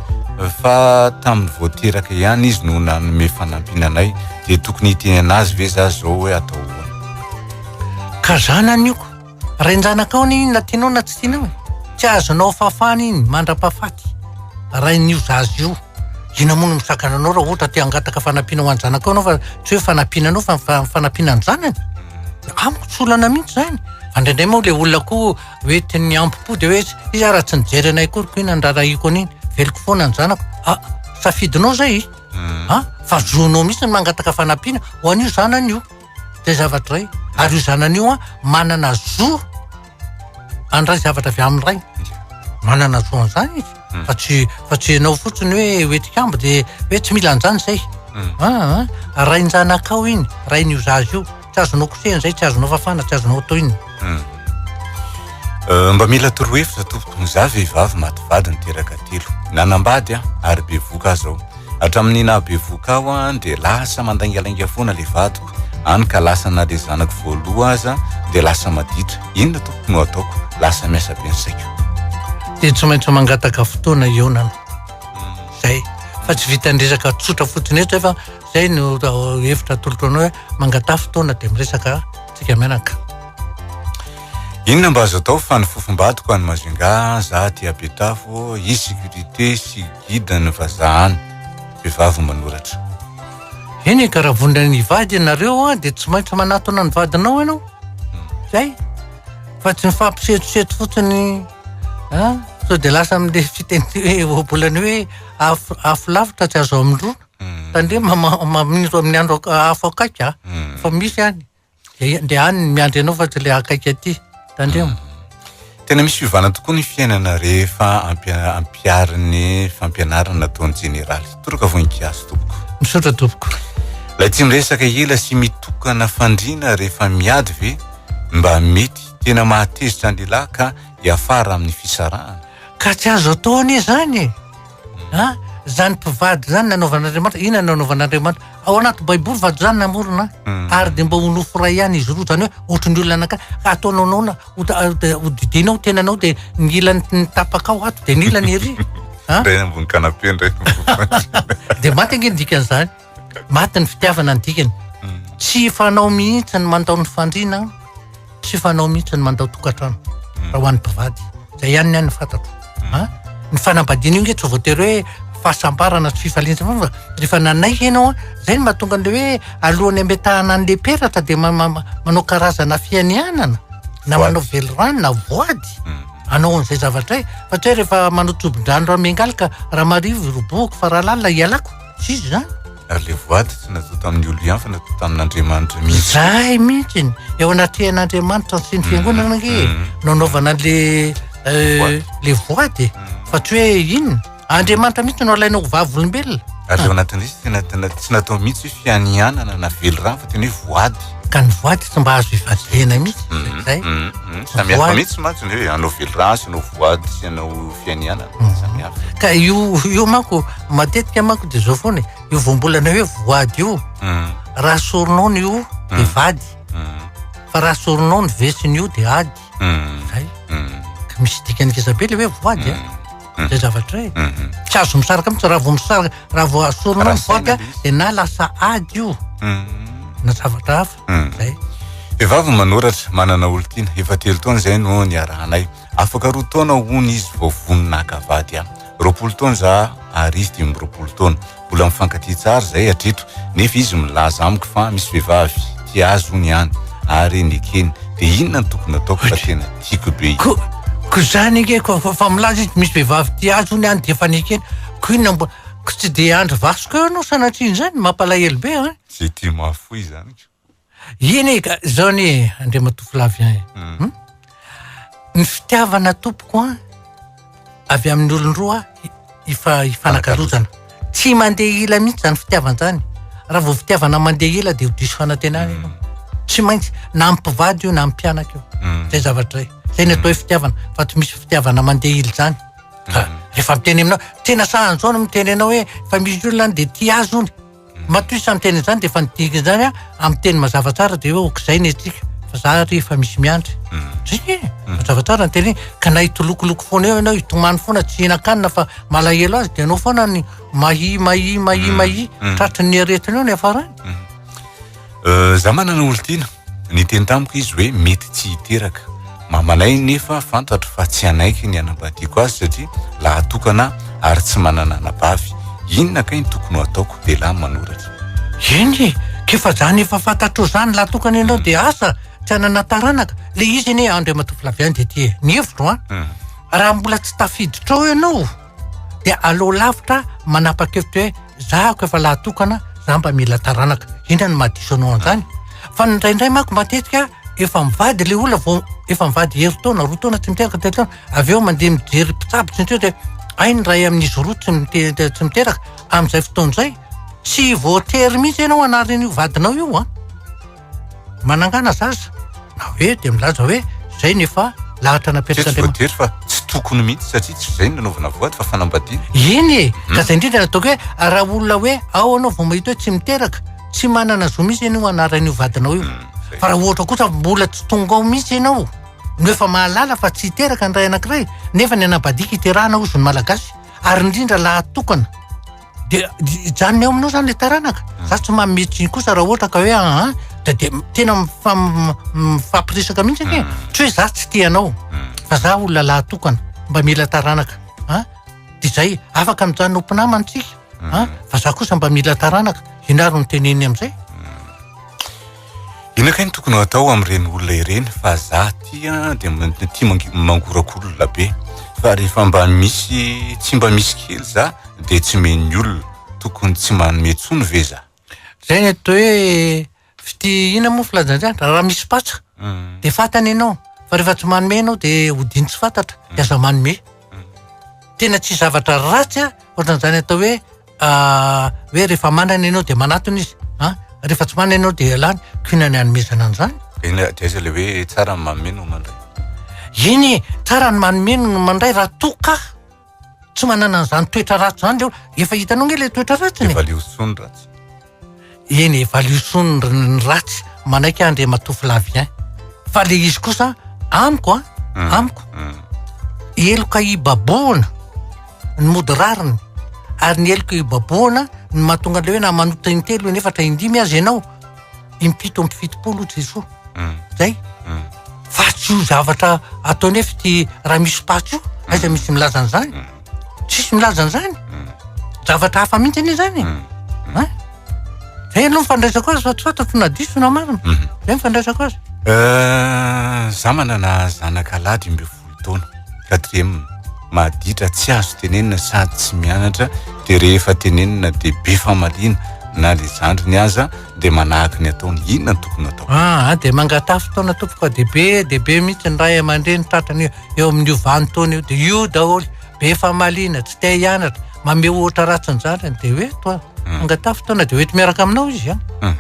B: fa tamin'ny vao teraka ihany izy no nanome fanampiana anay de tokony hiteny anazy ve za zao hoe atao ahoana?
C: Ka zanany io ko. Rain-janakao anie iny na tianao na tsy tianao e. Tsy azonao fafana iny mandra-pahafaty. Rain'io zaza io. Inona moa no misakana anao raha ohatra te hangataka fanampiana ho an-janakao ianao fa tsy hoe fanampiana anao fa fanampiana ny zanany. Amiko tsy olana mihitsy izany. Fa indraindray moa ilay olona koa hoentin'ny ampo-po dia hoe izy ary raha tsy nijery anay akory ko inona no raharahiako an'iny. Veloko foana ny zanako. Ah! Safidinao zay a! Fa zonao mihitsy ny mangataka fanampiana ho an'io zanany io. Zay zavatra zay. Ary io zanany io a manana zo handray zavatra avy amin'ny rainy. Manana zo an'izany izy. Fa tsy fa tsy ianao fotsiny hoe hoentin-kambo dia hoe tsy mila an'izany izay. Aa rain-janakao iny, rain'io zaza io. Tsy azonao kosehina izay, tsy azonao fafana, tsy azonao atao inona.
B: Mba mila torohevitra tompoko, za vehivavy maty vady niteraka telo, nanambady aho ary bevoka aho zao, hatramin'ny naha bevoka aho an dia lasa mandaingalainga foana le vadiko, any ka lasa na le zanako voaloha aza dia lasa maditra, inona tompoko no ataoko, lasa miasa be ny saiko.
C: Dia tsy maintsy mangataka fotoana hihaonana, zay, fa tsy vitan'ny resaka tsotra fotsiny eto zay fa zay no hevitra atolotro anao hoe mangataha fotoana dia miresaka tsika mianaka.
B: Inona mba azo atao fa ny fofombadiko any Majunga, za aty à Betafo, izy sécurité sy guide ny vazaha any. Vehivavy manoratra.
C: Eny e, ka raha vonona ny hivady ianareo an, dia tsy maintsy manatona ny vadinao ianao. Zay. Fa tsy mifampisetosety fotsiny an, sao dia lasa amin'ilay fiteny hoe ohabolana hoe afo afo lavitra tsy azo amindroana. Tandremo mamindro amin'ny andro afo akaiky an, fa misy any. Dia dia any ny miandry anao fa tsy ilay akaiky aty. Tandremo.
B: Tena misy fiovana tokoa ny fiainana rehefa ampiharin'ny fampianarana nataon'ny jeneraly. Toroka voninkazo tompoko.
C: Misaotra tompoko.
B: Ilay tsy miresaka ela sy mitokana fandriana rehefa miady ve mba mety? Tena mahatezitra ny lehilahy ka hiafara amin'ny fisarahana.
C: Ka tsy azo atao anie izany e! A! Zany mpivady zany nanaovan'Andriamanitra, inona no nanaovan'Andriamanitra? Ao anaty baiboly fa zany namorona ary dia mba ho nofo iray ihany izy roa, zany hoe ohatry ny olona anankiray, ka ataonao naona, ho didianao tenanao dia ny ilany ny tapakao ato dia ny ilany ery.
B: A! Indray ambony canapé indray ambony fandriana.
C: Dia maty ange ny dikan'izany. Maty ny fitiavana ny dikany. Tsy fanao mihitsy ny mandao ny fandriana, tsy fanao mihitsy ny mandao tokantrano raha ho an'ny mpivady. Zay ihany ny ahy no fantatro. A? Ny fanambadiana io nge tsy voatery hoe fahasambarana sy fifaliana sy fa rehefa nanaiky ianao an, zay no mahatonga an'le hoe alohan'ny hametahana an'le peratra dia manao karazana fianianana na manao velirano na voady hanao an'izay zavatra izay fa tsy hoe rehefa manao tsobo-drano raha miangaly ka raha marivo robohiko fa raha lalina hialako. Tsy izy izany.
B: Ary le voady tsy natao tamin'ny olo ihany fa natao tamin'Andriamanitra mihitsy.
C: Zay mihitsy. Eo anatrehan'Andriamanitra sy ny fiangonana ange no anaovana an'le le voady e. Fa tsy hoe inona. Andriamanitra mihitsy no alainao ho vavolombelona.
B: Ary ao anatin'ilay izy tena tena tsy natao mihitsy hoe fianianana na velirano fa tena hoe voady.
C: Ka ny voady tsy mba azo ivadihana mihitsy. Zay.
B: Samy hafa mihitsy mantsy ny hoe hanao velirano sy hanao voady sy hanao fianianana. Samy hafa.
C: Ka io io manko matetika manko dia zao foana e, io voambolana hoe voady io, raha soronao ny o dia vady, fa raha soronao ny ve sy ny o dia ady. Zay. Ka misy dikany ngeza be le hoe voady a. Zay zavatra zay. Tsy azo misaraka mihitsy raha vao misaraka, raha vao asoronao ny voady a, dia na lasa ady io na zavatra hafa. Zay.
B: Vehivavy manoratra, manana olon-tiana, efa telo taona izay no niarahanay. Afaka roa taona hono izy vao vonona haka vady ahy. 20 taona za ary izy 25 taona. Mbola mifankatia tsara izay hatreto nefa izy milaza amiko fa misy vehivavy tia azy hono ihany ary nekeny. Dia inona no tokony ataoko fa tena tiako be izy.
C: Ko ko zany ange ko fa milaza izy misy vehivavy tia azy hono ihany dia efa nekeny. Ko inona mbo ko tsy dia andry vasoka eo ianao sanatria izany? Mampalahelo be an!
B: Izay tia mahafoy izany ko.
C: Eny e, ka zao anie Andriamatoa Flavien e. Hmm? Ny fitiavana tompoko an, avy amin'ny olon-droa ifa ifanakalozana. Tsy mandeha ila mihitsy zany fitiavana zany. Raha vao fitiavana mandeha ila dia ho diso fanantenana ianao. Tsy maintsy na amin'ny mpivady io na amin'ny mpianaka io. Zay zavatra zay. Zay ny atao hoe fitiavana fa tsy misy fitiavana mandeha ila zany. Ka rehefa miteny aminao, tena sahan'izao no miteny anao hoe fa misy olona any dia tia azy hono. Matoa izy miteny an'izany dia efa nidika izany a, amin'ny teny mazava tsara dia hoe ok'izay ny antsika fa za ary efa misy miandry. Zay e, mazava tsara ny teny hoe ka na hitolokoloko foana eo ianao, hitomany foana tsy hihinan-kanina fa malahelo azy dia ianao foana ny mahia mahia mahia mahia tratry ny aretina eo ny hafarany.
B: Za manana olon-tiana. Niteny tamiko izy hoe mety tsy hiteraka. Mamanay nefa fantatro fa tsy hanaiky ny hanambadiako azy satria lahatokana ary tsy manana anabavy. Inona kay ny tokony ho ataoko? Lehilahy manoratra.
C: Eny e! K'efa zany efa fantatrao zany lahatokana ianao dia asa tsy hanana taranaka. Le izy anie Andriamatoa Flavien dia ty e! Ny hevitro an! Raha mbola tsy tafiditra ao ianao. dia aleo lavitra manapa-kevitra hoe zahako efa lahy tokana, za mba mila taranaka. Inona no mahadiso anao an'izany? Fa indraindray manko matetika efa mivady le olona vao efa mivady herintaona, roa taona tsy miteraka, telo taona, avy eo mandeha mijery mpitsabo tsy ny dia hay ny iray amin'izy roa tsy mite- tsy miteraka. Amin'izay fotoana izay, tsy voatery mihitsy ianao hanary an'io vadinao io an. Manangana zaza na hoe dia milaza hoe zay ny efa lahatra
B: Tsy
C: napetrakan'Andriamanitra.
B: voatery fa tsy tokony mihitsy satria tsy izay no nanaovana voady fa fanambadiana.
C: Eny e, ka zay indrindra no ataoko hoe raha olona hoe ao ianao vao mahita hoe tsy miteraka, tsy manana zo mihitsy ianao hanaran'io vadinao io.
B: Zay.
C: Fa raha ohatra kosa mbola tsy tonga ao mihitsy ianao no efa mahalala fa tsy hiteraka ny ray anankiray nefa ny anabadiaka hiterahana hozy ny Malagasy ary indrindra lahatokana. De hijanona eo aminao zany le taranaka. Za tsy manome tsiny kosa raha ohatra ka hoe aa de de tena mifam- mifampiresaka mihitsy anie. Tsy hoe za tsy tia anao fa za olona lahy tokana mba mila taranaka a. De zay, afaka mijanona ho mpinamana tsika a, fa za kosa mba mila taranaka. Inona ary no teneniny amizay?
B: Inona kay no tokony ho atao amin'ireny olona ireny fa za ty a dia tia mangorak'olona be fa rehefa mba misy tsy mba misy kely za dia tsy omen'ny olona, tokony tsy manome intsony ve za?
C: Zay ny atao hoe fitia inona moa filazana izany? Raha misy patsa dia fantany ianao fa rehefa tsy manome ianao dia hodiany tsy fantatra dia aza manome. Tena tsy zavatra ratsy a ohatran'izany atao hoe hoe rehefa manana ianao dia manatona izy an, rehefa tsy manana ianao dia ialany, ko inona ny hanomezana an'izany?
B: Eny dia aiza le hoe tsara ny manome no mandray?
C: Eny e, tsara ny manome no mandray raha toa ka tsy manana an'izany toetra ratsy izany le olona, efa hitanao ange le toetra ratsiny e.
B: Dia valio soa ny ratsy.
C: Eny e, valio soa ny ratsy, manaiky aho Andriamatoa Flavien, fa le izy kosa amiko an, amiko, heloka hibabohana ny mody rariny ary ny heloka hibabohana no mahatonga an'ilay hoe na manota intelo, inefatra, indimy aza ianao, impito amby 70 hoy Jesoa. Zay. Fa tsy io zavatra ataony hoe fitia raha misy patso io, aiza misy milaza an'izany? Tsisy milaza an'izany. Zavatra hafa mihitsy anie zany e. Hein? Zay aloha ny fandraisako azy fa tsy fantatro na diso na marina. Zay ny fandraisako azy.
B: Za manana zanaka lahy 15 taona, quatrième, maditra tsy azo tenenina sady tsy mianatra de rehefa tenenina de be famaliana na le zandriny aza de manahaka ny ataony, inona no tokony atao?
C: Aa de mangataha fotoana tompoko fa de be de be mihitsy ny ray aman-dreny tratrany eo amin'io vanin-taona io de io daholo, be famaliana, tsy te hianatra, mamehy ohatra ratsy ny zandriny de hoe toa mangataha fotoana de hoenti miaraka aminao izy an.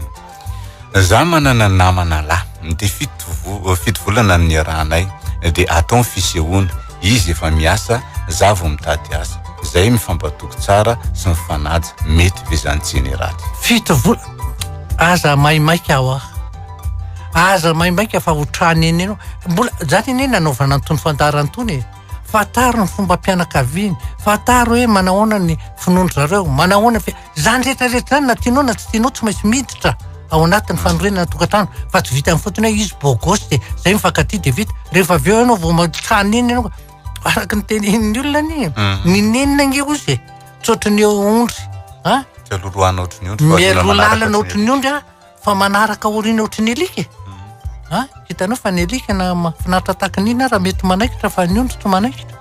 B: Za manana namana lahy de fito vo- fito volana no niarahanay de atao ny fisehoana, izy efa miasa za vao mitady asa, zay mifampatoky tsara sy mifanaja, mety ve zany jeneraly?
C: Fito volana, aza maimaika hoa, aza maimaika fa ho trany eny ianao, mbola zany anie nanaovana an'itony fandaharana itony e, fantaro ny fombam-pianakaviany, fantaro hoe manahoana ny finoan-dry zareo, manahoana fi-, Izany rehetra rehetra izany na tianao na tsy tianao tsy maintsy miditra ao anatin'ny fanorenana tokantrano fa tsy vitan'ny fotsiny hoe izy beau gosse dia zay mifankatia dia vita. Rehefa avy eo ianao vao matrany iny ianao araka ny tenenin'ny olona anie. Ny nenina ange ozy e, tsy ohatry ny ondry a.
B: Tsy aloloana ohatry ny ondry fa mila
C: Mialoha
B: manaraka
C: lalana
B: ohatry
C: ohatry ny ondry a fa manaraka aoriana ohatry ny alika e. A, hitanao fa ny alika na mahafinaritra tahaka ny inona ara mety manaikitra fa ny ondry tsy manaikitra.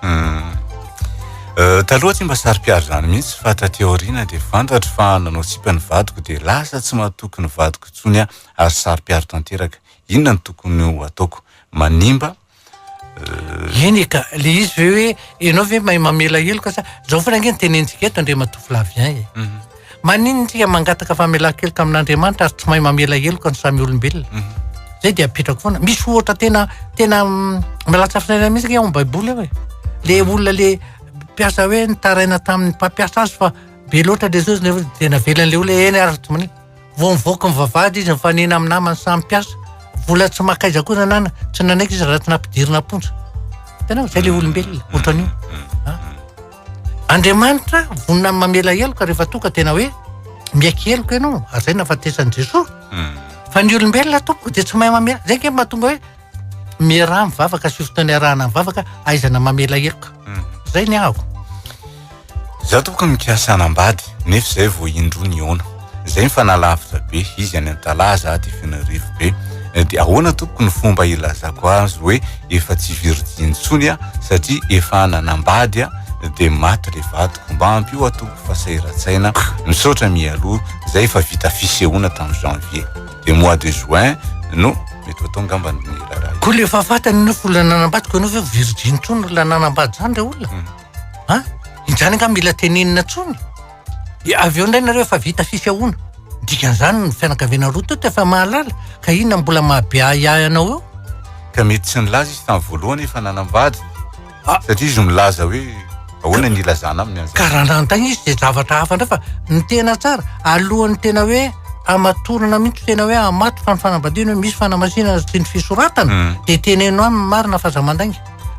B: Taloha tsy mba saro-piaro izany mihitsy fa taty aoriana dia fantatro fa nanao sipa ny vadiko dia lasa tsy matoky ny vadiko intsony aho ary saro-piaro tanteraka. Inona no tokony ho ataoko? Manimba
C: Eny e ka, le izy ve hoe ianao ve mahay mamela heloka sa zao foana ange ny tenenitsika eto Andriamatoa Flavien e. Maninona isika mangataka famelan-keloka amin'Andriamanitra ary tsy mahay mamela heloka ny samy olombelona? Zay dia apetrako foana. Misy ohatra tena tena milatsa fisainana mihitsy ange ao amin'ny Baiboly ao e. Le olona le mpiasa hoe nitaraina tamin'ny mpampiasa azy fa be loatra le saosy nefa dia navelan'le olona eny ary tsy maninona. Vao mivoaka ny vavahady izy mifanena amin'ny namany samy mpiasa. Vola tsy maka aiza koa nanana, tsy nanaiky izy raha tsy nampidirina am-ponja. Hitanao, zay le olombelona, ohatran'io. Andriamanitra vonona ny mamela heloka rehefa tonga tena hoe miaiky heloka ianao, ary zay nahafatesan'i Jesoa. Fa ny olombelona tompoko dia tsy mahay mamela. Zay ange mahatonga hoe miaraha mivavaka sy fotoana iarahana mivavaka ahaizana mamela heloka. Zay ny ahako.
B: Za tompoko mikasa hanambady nefa izay vao indroa nihaona. Izay mifanalavitra be, izy any Antalaha za aty Fenoarivo be. Dia ahoana tompoko ny fomba hilazako azy hoe efa tsy virjiny intsony aho satria efa nanambady aho. dia maty le vadiko. Mba ampio aho tompoko fa sahiran-tsaina. Misaotra mialoha, zay efa vita fisehoana tamin'ny janvier. Dia mois de juin no mety ho atao angamba ny raharaha.
C: Koa le efa fantany ianao fa olona nanambady ko ianao ve virjiny intsony olona nanambady zany re olona? An? Izany angaha mila tenenina intsony? Dia avy eo indray nareo efa vita fisehoana. Dikan'izany ny fianakaviana roa tonta efa mahalala ka inona mbola maha be ahiahy anao eo?
B: Ka mety tsy nilaza izy tamin'ny voalohany efa nanambady. Ah. Satria izy milaza hoe ahoana ny ilazana aminy an'izany.
C: Ka raha nanontany izy dia zavatra hafa indray fa ny tena tsara alohan'ny tena hoe hamatorana mihitsy tena hoe hamato fa ny fanambadiana hoe misy fanamasinana sy ny fisoratana mm. dia teneno aminy marina fa aza mandainga.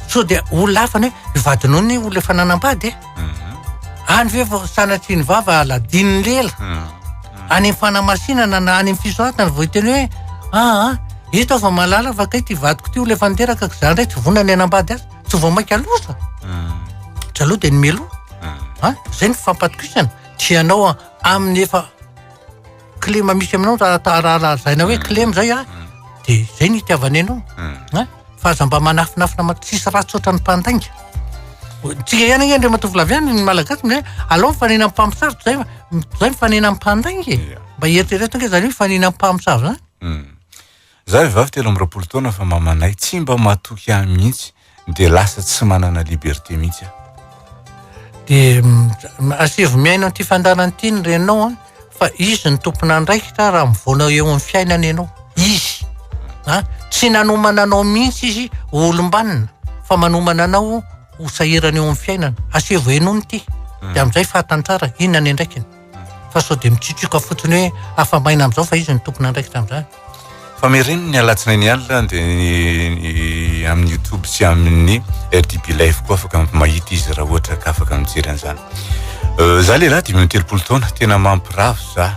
C: Sao dia olona hafa ny hoe io vadinao ny olona efa nanambady e. Mm-hmm. Any ve vao sanatria ny vava aladin'ny lela. Mm. Any amin'ny fanamasinana na any amin'ny fisoratana vao hiteny hoe aa ah, eto aho vao mahalala fa kay ty vadiko ty olona efa niteraka ka za indray tsy vonona ny hanambady azy. Tsy vao mainka loza. Mm. Tsy aloha dia ny mialoha. Mm. Ah, zay ny fampatokisana. Tsy ianao amin'ny efa kilema misy aminao raha raha lazaina hoe kilema zay a de zay ny itiavana anao a fa aza mba manafinafina ma tsisy ratsy ohatran'ny mpandainga tsika ihany ange andriamatoa Flavian ny malagasy hoe alao mifanena amin'ny mpamosavy zay zay mifanena amin'ny mpandainga e mba eritrereto ange zany hoe mifanena amin'ny mpamosavy zany
B: Za vehivavy 23 taona fa mamanay tsy mba matoky ahy mihitsy dia lasa tsy manana liberté mihitsy aho.
C: Dia asaivo mihaino an'ity fandaharana ity ny reninao an, fa izy no tompon'andraikitra raha mivoana eo amin'ny fiainana ianao. Izy. An, tsy nanomana anao mihitsy izy ho olom-banona fa manomana anao ho sahirana eo amin'ny fiainana. Asaivo henoina ity. Dia amin'izay fantany tsara inona ny andraikiny. Fa sao dia mitsitsioka fotsiny hoe afa-maina amin'izao fa izy no tompon'andraikitra amin'izany.
B: Famereno ny alatsinainy alina dia ny amin'ny YouTube sy amin'ny RDB Live koa afaka mahita izy raha ohatra ka afaka mijery an'izany. Euh, za lehilahy 35 taona, tena mampirafy za.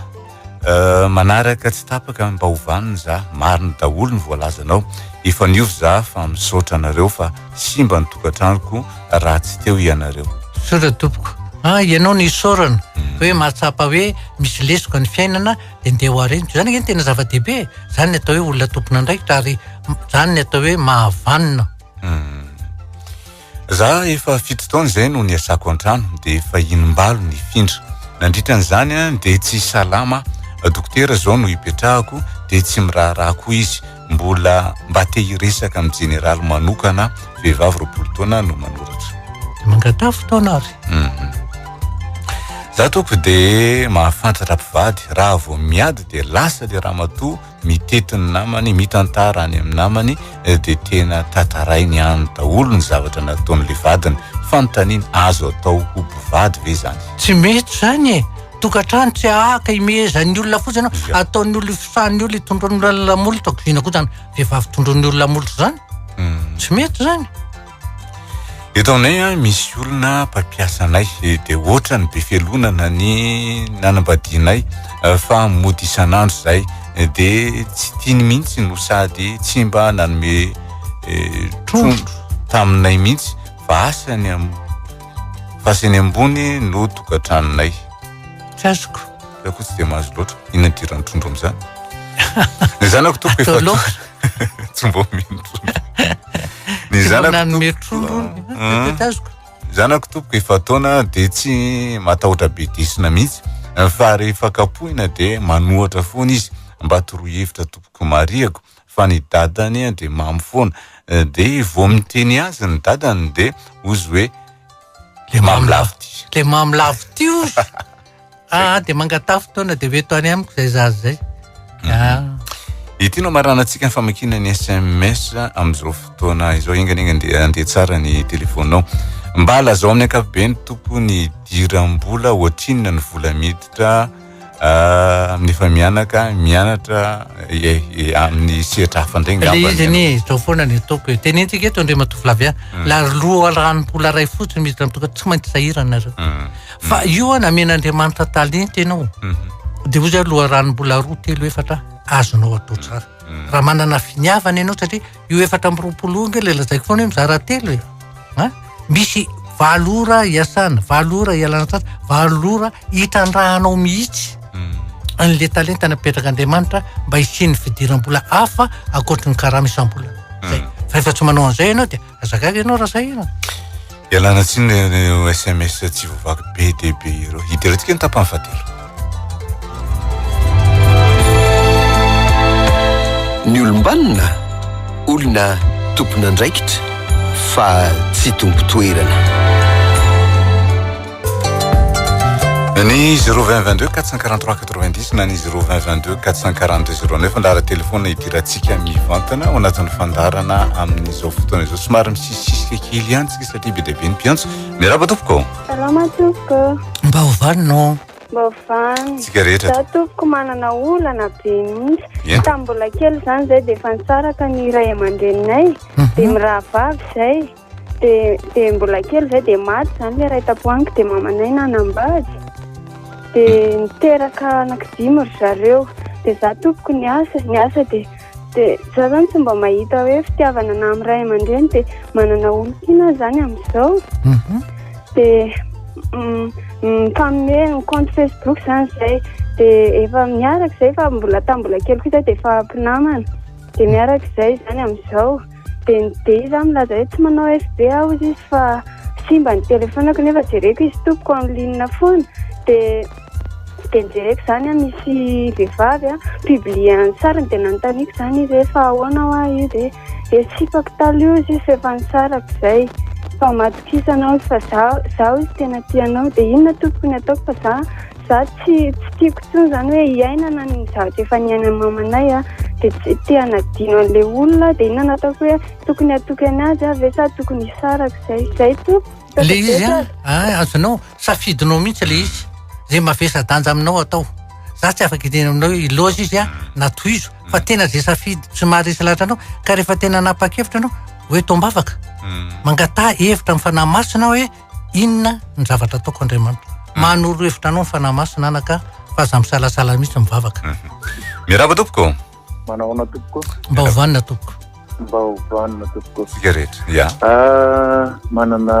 B: Euh, manaraka tsy tapaka mba ho vanona za, marina daholo ny voalazanao. Efa niova za fa misaotra anareo fa simba ny tokantranoko raha tsy teo ianareo.
C: Misaotra tompoko. Ah, ianao no isaorana hoe mahatsapa hoe misy lesoka ny fiainana dia ndeha ho areniko. Izany ange no tena zava-dehibe e. Izany ny atao hoe olona tompon'andraikitra ary izany ny atao hoe mahavanona.
B: Za efa fito taona izay no niasako an-trano dia efa inim-balo nifindra. Nandritra an'izany dia tsy salama aho. Dokotera izao no ipetrahako dia tsy miraharaha koa izy. Mbola mba te hiresaka amin'ny jeneraly manokana vehivavy 20 taona no manoratra.
C: Dia mangataha fotoana ary.
B: Za tompoko de mahafantatra mpivady raha vao miady de lasa le ramatoa mitety ny namany mitantara any amin'ny namany de tena tantarainy any daholo ny zavatra nataon'le vadiny. Fanontaniana, azo atao ho mpivady ve zany?
C: Tsy mety zany e! Tokantrano tsy ahaka imehezan'ny olona fotsiny ianao, ataon'ny olona ifosahan'ny olona, itondroan'ny olona molotra, kiziana koa zany vehivavy tondroin'ny olona molotra zany. Tsy mety zany.
B: Eto aminay an, misy olona mpampiasa anay dia ohatrany be fialonana ny nanambadianay fa mody isan'andro zay dia tsy tiany mihitsy no sady tsy mba nanome trondro taminay mihitsy fa asa ny fa asa eny ambony no tokantranonay.
C: Tsy azoko.
B: Za koa tsy dia mahazo loatra. Inona ny idiran'ny trondro amin'izany? Ny zanako tompoko efa
C: Atao laoka.
B: Tsy mba omeny trondro. Ny
C: Tsy mba
B: zanako
C: nanome
B: tompoko
C: trondro
B: Hmm.
C: tsy azoko.
B: Zanako tompoko efa taona dia tsy matahotra be desina mihitsy fa rehefa kapohina dia manohatra foana izy. Mba toroy hevitra tompoko marihako fa ny dadany dia mamo foana. Dia vao miteny azy ny dadany dia hozy hoe
C: Le
B: mamy lavo ty.
C: Le mamy lavo ty hozy. Ah, dia mangataha fotoana dia ho eto any amiko izay zaza izay. Ah.
B: Ity no amaranantsika ny famakiana ny SMS amin'izao fotoana izao. Enga anie andeha andeha tsara ny telefaonao. Mba lazao amin'ny ankapobeny tompoko ny idiram-bola, ohatrinona ny vola miditra ah, amin'ny efa mianaka, mianatra eh, eh, amin'ny sehatra hafa indray
C: Le
B: angamba.
C: izy anie izao foana ny ataoko e. Tenentsika eto Andriamatoa Flavien, la loharanom-bola iray fotsiny miditra amin'ny tokantrano, tsy maintsy sahirana nareo. Fa io an namen'Andriamanitra talenta ianao. Dia hoy zay loharanom-bola roa telo efatra azonao atao tsara. Raha manana finiavana ianao satria io 24 io ange ilay lazaiko foana hoe mizara telo e. Ha? Misy valo ora iasana, valo ora ialana sasatra, valo ora hitrandrahanao mihitsy an'ilay talenta napetrak'Andriamanitra mba hisian'ny fidiram-bola hafa ankoatry ny karama isam-bolana. Zay. Fa rehefa tsy manao an'izay ianao dia aza gaga ianao raha sahirana.
B: Ialana tsiny ireo sms tsy voavaky be dia be ireo. Hidirantsika ny tapany fahatelo.
A: Ny olom-banona, olona tompon'andraikitra fa tsy tompon-toerana.
B: Ny 020 22 443 90 na ny 020 22 442 09 andaharan-telefaonina idirantsika mivantana ao anatin'ny fandaharana amin'izao fotoana izao. Somary misisisika kely ihany tsika satria be dia be ny mpiantso. Miarahaba tompoko.
D: Salama tompoko.
C: Mba ho vanona ô.
D: Mba ho vanona.
B: Tsika rehetra.
D: Za tompoko manana olana be mihitsy. Tamin'ny mbola kely izany zay dia efa nisaraka ny ray aman-dreninay. Dia mirahavavy zay. Dia dia mbola kely zay dia maty zany le ray tapohaniko dia mamanay nanambady. Dia niteraka anankidimy ry zareo. Dia za tompoko niasa, niasa dia dia za zany tsy mba mahita hoe fitiavana na amin'ny ray aman-dreny dia manana olon-tiana aho zany amin'izao. Dia mifanome ny compte Facebook zany zay. Dia efa miaraka zay fa mbola tamin'ny mbola kely koa zay dia efa mpinamana. Dia miaraka izay zany amin'izao. Dia ny dia izy milaza hoe tsy manao FB aho hozy izy fa simba ny telefonako nefa jereko izy tompoko en ligne foana. Dia dia nijereko izany an, misy vehivavy an, publier ny sariny dia nanontaniako izany izy hoe fa ahoana hoa io dia dia sipako taloha hozy izy fa efa nisaraka izay. Fa matokisana hozy fa zaho zaho hozy tena tia anao. Dia inona tompoko ny ataoko fa za Za tsy tsy tiako intsony zany hoe hiainana ny zavatra efa niainan'ny mamanay a, dia tsy te hanadino an'ilay olona dia inona no ataoko hoe tokony hatoky an'azy aho ve sa tokony hisaraka izay, izay tompoko.
C: Le izy an, ah, azonao, safidinao mihitsy le izy, zay mavesa-danja aminao atao. Za tsy afaka hiteny aminao hoe ilaozy izy an, na tohizo, fa tena zay safidy tsy maharesy lahatra anao, ka rehefa tena nanapa-kevitra anao, hoe tombavaka, mangataha hevitra amin'ny Fanahy Masina hoe Inona ny zavatra ataoko Andriamanitra? Manoro hevitra anao ny Fanahy Masina anaka fa aza misalasala mihitsy mivavaka.
B: Mhm. Miarahaba tompoko.
E: Manao ahoana tompoko?
C: Mba ho vanona tompoko.
E: Mba ho vanona tompoko.
B: Tsika rehetra. Ya.
E: Ah, manana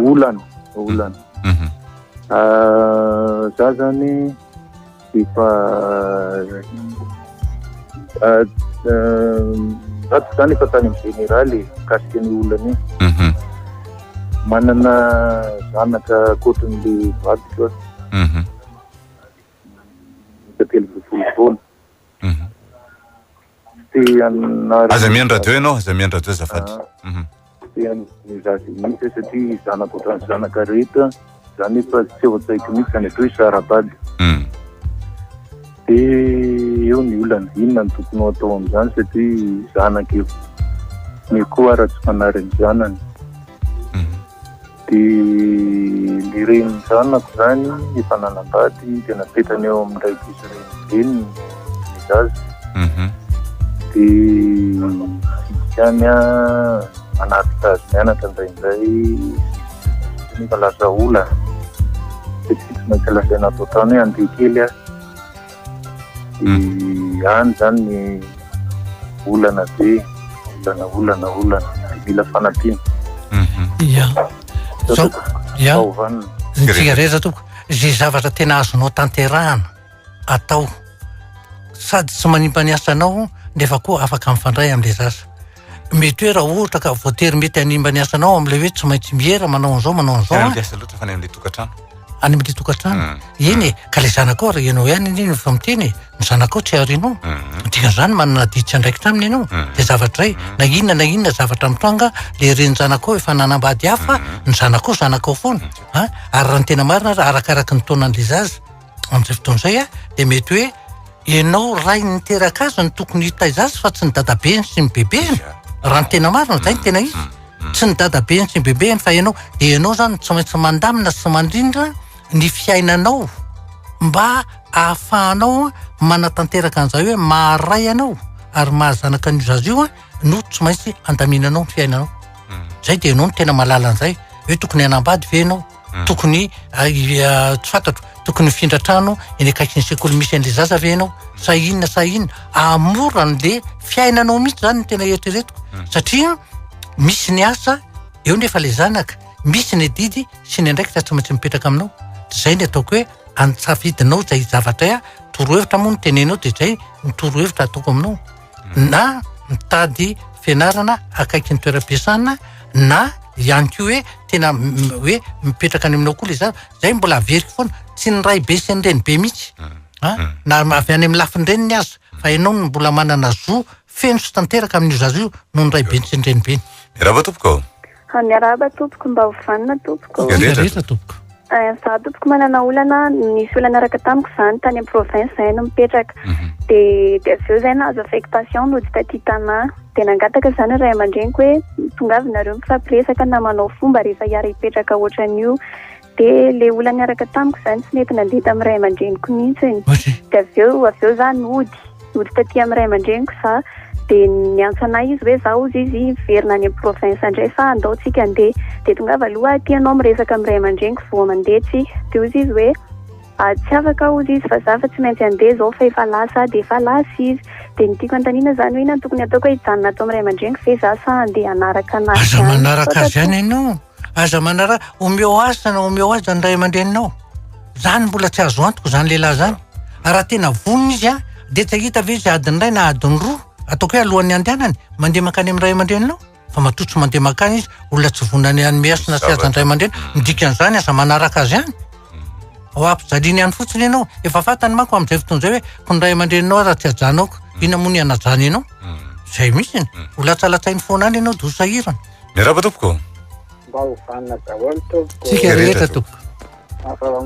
E: olana, olana.
B: Mhm.
E: Ah, za zany Efa za tsy zany efa tany amin'ny général e, mikasika ny olana iny.
B: Mhm.
E: Manana zanaka ankoatran'le vadiko aho.
B: Mhm.
E: Efa 13 taona.
B: Mhm.
E: Tsy te hanary.
B: Aza mihaino radio ianao, aza mihaino radio azafady.
E: Ah.
B: Mhm.
E: Tsy te hanary zaza mihitsy aho satria zanako ohatran'ny zanaka rehetra, za nefa tsy ao an-tsaiko mihitsy zany atao hoe sara-bady.
B: Mm.
E: Dia eo ny olana, inona no tokony ho atao amin'izany satria zanaka io. Ny koa ara tsy manary ny zanany. Dia ny renin'ny zanako izany efa nanambady dia napetrany eo amin'ny raik'izy renibeny ny zaza. Dia mitsidika any aho, manatitra azy mianatra indraindray nefa lasa olana satria tsy maintsy lazaina ato an-trano hoe andeha kely aho. Dia any izany ny olana be, olana, olana, olana, dia mila fanampiana.
C: Ya. Zao, ya.
E: Fahovanina.
C: Ny tsika rehetra tompoko, izay zavatra tena azonao tanterahana atao sady tsy manimba ny asanao nefa koa afaka mifandray amin'ilay zaza. Mety hoe raha ohatra ka voatery mety hanimba ny asanao amin'ilay hoe tsy maintsy miera manao an'izao manao an'izao
B: Any
C: an.
B: amin'ilay asa loatra fa any amin'ilay tokantrano.
C: Any amin'ilay tokantrano. Eny e, ka ilay zanakao ary ianao ihany anie no efa miteny e, ny zanakao tsy arinao. Ny dikan'izany manana adidy sy andraikitra aminy ianao. Dia zavatra izay, na inona na inona zavatra mitranga, ilay renin-janakao efa nanambady hafa, ny zanakao zanakao foana. An, ary raha ny tena marina ary arakaraky ny taonan'ilay zaza. Amin'izay fotoana izay a, dia mety hoe ianao ray niteraka azy no tokony hitaiza azy fa tsy ny dadabeny sy ny bebeny. Raha ny tena marina, izay no tena izy. Tsy ny dadabeny sy ny bebeny fa ianao. Dia ianao izany tsy maintsy mandamina sy mandrindra ny fiainanao mba ahafahanao manatanteraka an'izay hoe maha-ray anao ary maha-zanaka an'io zaza io no tsy maintsy andaminanao ny fiainanao. Izay dia ianao no tena mahalala an'izay hoe tokony hanambady ve ianao? Tokony tsy fantatro, tokony hifindra trano eny akaikin'ny sekoly misy an'le zaza ve ianao sa inona sa inona? Hahamora an'le fiainanao mihitsy zany no tena eritreretiko satria misy ny asa eo nefa le zanaka, misy ny adidy sy ny andraikitra tsy maintsy mipetraka aminao. Zay ny ataoko hoe antsafidinao zay zavatra zay, torohevitra moa no tenenao de zay ny torohevitra ataoko aminao. Na mitady fianarana akaikin'ny toeram-piasana na. ihany koa hoe tena hoe mipetraka any aminao koa le zaza. Zay mbola averiko foana, tsy ny ray be sy ny reny be mihitsy a, na avy any amin'ny lafin-dreniny aza, fa ianao no mbola manana zo feno sy tanteraka amin'io zaza io noho ny ray be sy ny reny be.
B: Miarahaba tompoko.
D: Miarahaba tompoko, mba ho vanona tompoko.
C: Rehetra tompoko.
D: Za tompoko manana olana, nisy olana niaraka tamiko zany tany amin'ny province zahay no mipetraka. De de avy eo zay nahazo affectation nody taty Tana. De nangataka zany ray aman-dreniko hoe tongava nareo mifampiresaka na manao fomba rehefa hiara-hipetraka ohatran'io. De le olona niaraka tamiko zany tsy nety nandeha tamin'ny ray aman-dreniko mihitsiny. De avy eo avy eo za nody, nody taty amin'ny ray aman-dreniko za. De niantso anay izy hoe za hozy izy hiverina any amin'ny province indray fa andao tsika handeha. De tongava aloha aty ianao miresaka amin'ny ray aman-dreniko vao mandeha tsika. De hozy izy hoe ah, tsy afaka aho hozy izy fa za fa tsy maintsy handeha izao fa efa lasa aho de efa lasa izy. De ny tiako anontaniana zany hoe inona no tokony hataoko hoe hijanona ato amin'ny ray aman-dreniko ve za sa handeha hanaraka anazy
C: Aza
D: any?
C: manaraka
D: Misaotra
C: azy any
D: tompoko.
C: ianao. Aza manaraka, omeo asa na omeo aza ny ray aman-dreninao. Zany mbola tsy azo antoka zany lehilahy zany. Ary raha tena vonona izy an, dia tsy hahita ve izy adiny iray na adiny roa, ataoko hoe alohan'ny handehanany, mandeha mankany amin'ny ray aman-dreninao? Fa matoa tsy mandeha mankany izy, olona tsy vonona ny hanome hasina sy haja ny ray aman-dreny, ny dikan'izany aza manaraka azy any. Ho ampijaliany any fotsiny ianao. Efa fantany manko amin'izay fotoana izay hoe ko ny ray aman-dreninao aza tsy hajanao, inona moa ny hanajany anao? Izay mihitsy. Ho latsalatsainy foana any ianao dia ho sahirana.
B: Miarahaba tompoko.
F: Mba ho vanona daholo tompoko.
C: Tsika rehetra tompoko.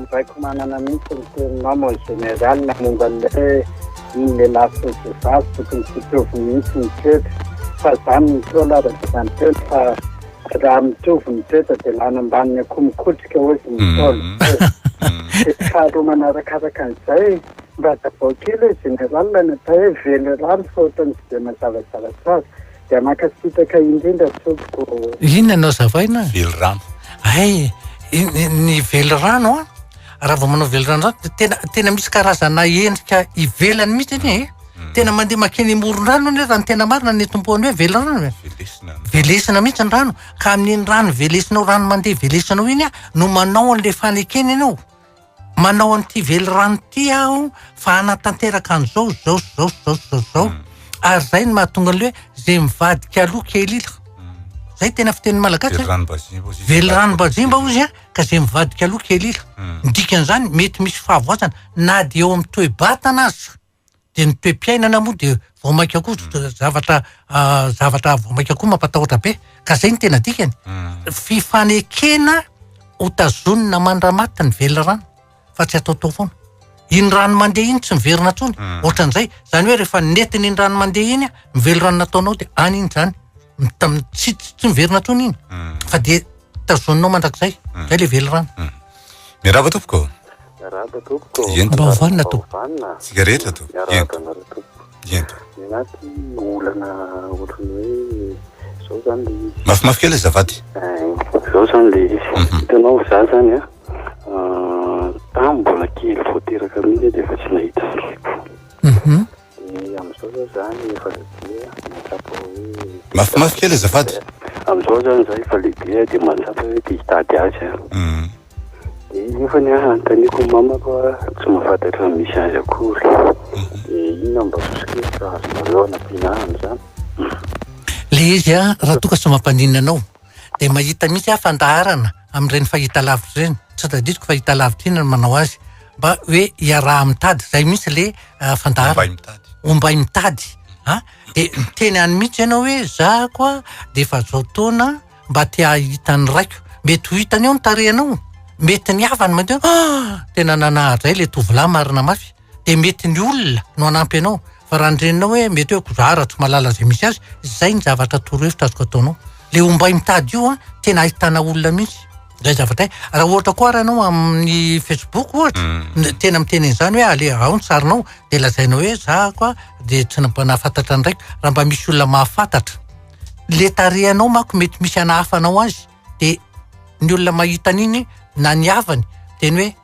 F: Mibaiko manana mihitsy ny teninao mon général momba an'ilay hoe ny lehilahy sy ny vehivavy tokony tsy hitovy mihitsy ny toetra fa zany ny ntaolo araka izany teny fa raha mitovy ny toetra dia lany ambanin'ny akoho mikotrika hozy ny ntaolo. Dia faharoa manarakaraka an'izay mba hazavao kely hoe général ny atao hoe velirano fa ohatran'ny tsy dia mazavazava tsara. Dia mankasitraka indrindra tompoko.
C: Inona no azavaina?
B: Velirano.
C: Hay, ny velirano an, raha vao manao velirano zany dia tena tena misy karazana endrika ivelany mihitsy anie e. Hmm. Tena mandeha makeny amoron-drano anie raha ny tena marina ny tompoany hoe velirano e.
B: Velesina.
C: Velesina mihitsy ny rano, ka amin'iny rano velesinao, rano mandeha velesinao iny an, no manao an'ilay fanekena ianao. Manao an'ity velirano ity aho fa hanatanteraka an'izao, izao, izao, izao, izao, izao. Mm. Ary izay no mahatonga an'ilay hoe izay mivadika aloha kely ila. Mm. Izay tena fitenin'ny Malagasy.
B: Velirano bazimba
C: ozy. Velirano bazimba ozy a, ka izay mivadika aloha kely ila. Mm. Ny dikan'izany mety misy fahavoazana na dia eo amin'ny toe-batana aza. Dia ny toe-piainana moa dia vao mainka koa zavatra zavatra vao mainka koa mampatahotra be. Ka izay no tena dikany. Fifanekena ho tazonina mandra-maty ny velirano fa tsy ataotao foana. Iny rano mandeha iny tsy miverina intsony. Ohatran'izay. Izany hoe rehefa nentina iny rano mandeha iny, ny velirano nataonao dia any iny izany. Tsy tsy miverina intsony iny. Fa dia tazoninao mandrakizay. Izay ilay velirano.
B: Miarahaba tompoko.
F: Miarahaba tompoko.
B: Ento.
C: Mba ho vanona tompoko.
F: Vanona.
B: Tsika rehetra tompoko.
F: Miarahaba anareo tompoko.
B: Ento.
F: Ny ahy ty olana ohatran'ny hoe zao zany le izy.
B: Mafimafy kely azafady.
F: Eh, zao zany le izy. Mhm. Hitanao za zany a, ah, tam mbola kely vao teraka mihitsy dia efa tsy nahita ny raiko.
C: Mhm.
F: Dia amin'izao zao zany efa lehibe aho, mahatsapa hoe.
B: Mafimafy kely azafady.
F: Amin'izao zany za efa lehibe dia mahatsapa hoe te hitady azy aho.
B: Mm.
F: Dia izy nefa ny ahy anontaniako ny mamako a, tsy mahafantatra ny misy azy akory. Dia inona mba soso-kevitra azonareo hanampiana ahy amin'izany?
C: Le izy a, raha toa ka tsy mampaninona anao, dia mahita mihitsy aho fandaharana amin'ireny fahitalavitra ireny, tsy tadidiko fahitalavitra inona no manao azy, mba hoe iaraha-mitady, zay mihitsy le fandaharana.
B: Ombay mitady.
C: Ombay mitady, a, dia miteny any mihitsy ianao hoe za koa dia efa zao taona mba te hahita ny raiko, mety ho hitany eo ny tarehinao, mety ny havany mandeha hoe ah tena nanahadray le tovolahy marina mafy, dia mety ny olona no hanampy anao, fa raha ny reninao hoe mety hoe za raha tsy mahalala izay misy azy, izay ny zavatra torohevitra azoko ataonao, le ombay mitady io an, tena ahitana olona mihitsy, izay zavatra izay, raha ohatra koa ary ianao amin'ny facebook ohatra, mm. tena miteny an'izany hoe ale ao ny sarinao, dia lazainao hoe za koa dia tsy mba nahafantatra ny raiko, raha mba misy olona mahafantatra, le tarehinao manko mety misy anahafanao azy, dia ny olona mahita an'iny na ny havany teny hoe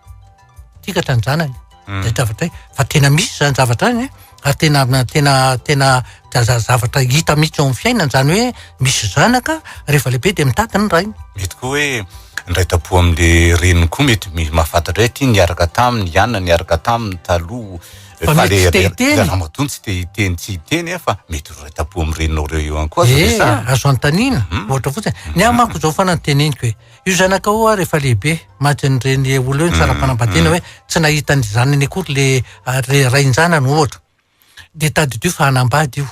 C: tikatra ny zanany mm. zay zavatra hoe fa tena misy zany zavatra zany ary tena tena tena zavatra hita mihitsy eo amin'ny fiainana zany hoe misy zanaka rehefa lehibe dia mitady ny rainy
B: mety koa hoe ndray tampo amin'le reniny koa mety mahafantatra hoe ty niaraka taminy ianona niaraka taminy taloha.
C: Fa mety tsy te hiteny.
B: Le ramatoa no tsy te hiteny tsy hiteny a, fa mety ho iray tampo amin'ny reninao ireo eo ihany koa aza
C: Eh,
B: ve sa?
C: azo anontaniana, ohatra fotsiny. Ny ahy manko izao foana no teneniko e. Io zanakao io ary efa lehibe, matin'ireny olona io ny saram-panambadiana hoe tsy nahita ny zanany akory le le rain-janany ohatra. Dia tadidio fa hanambady io.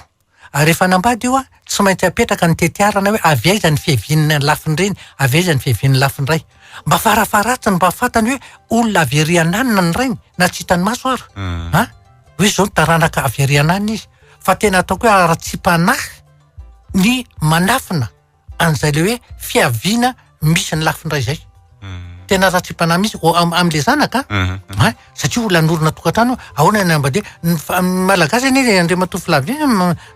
C: Ary rehefa hanambady io an, tsy maintsy apetraka ny tetiarana hoe avy aiza ny fiavian'ny lafiny reny, avy aiza ny fiavian'ny lafiny ray. Mba farafaharatsiny mba fantany hoe olona avy ery ananona ny rainy na tsy hitany maso ara. An? Hoe izao ny taranaka avy ery ananona izy. Fa tena ataoko hoe haratsiam-panahy ny manafina an'izay le hoe fiaviana misy ny lafiny ray izay. Tena ratsiam-panahy mihitsy o- am- am'le zanaka an, an, satria olona hanorina tokantrano, ahoana ny hanambadiana? Ny fa- ny Malagasy anie ry Andriamatoa Flavien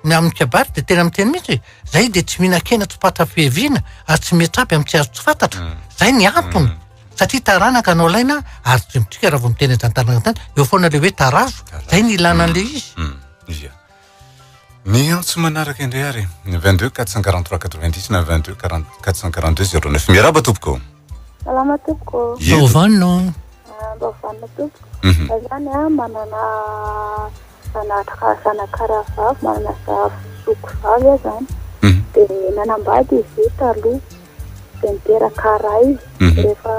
C: ny amin'ny kabary de tena miteny mihitsy e, zay de tsy mihinan-kena tsy fatra-piaviana ary tsy miatrapy amin'ny tsy azo tsy fantatra, zay ny antony, satria taranaka no alaina ary tsy mitrika raha vao miteny an'izany taranaka izany, eo foana le hoe tarazo, zay ny ilana an'le izy.
B: Ia. Ny antso manaraka indray ary, 22 443 90 na 22 442 09. Miarahaba tompoko.
D: Salama tompoko.
B: Ie,
C: Mba hovanina.
D: Ah, Mba hovanina tompoko.
B: Mhm.
D: Za zany a manana zanaka zanaka rahavavy, manana zafy zoky vavy aho zany.
B: Mhm.
D: Dia nanambady izy io taloha. Dia niteraka ray.
B: Mhm.
D: Rehefa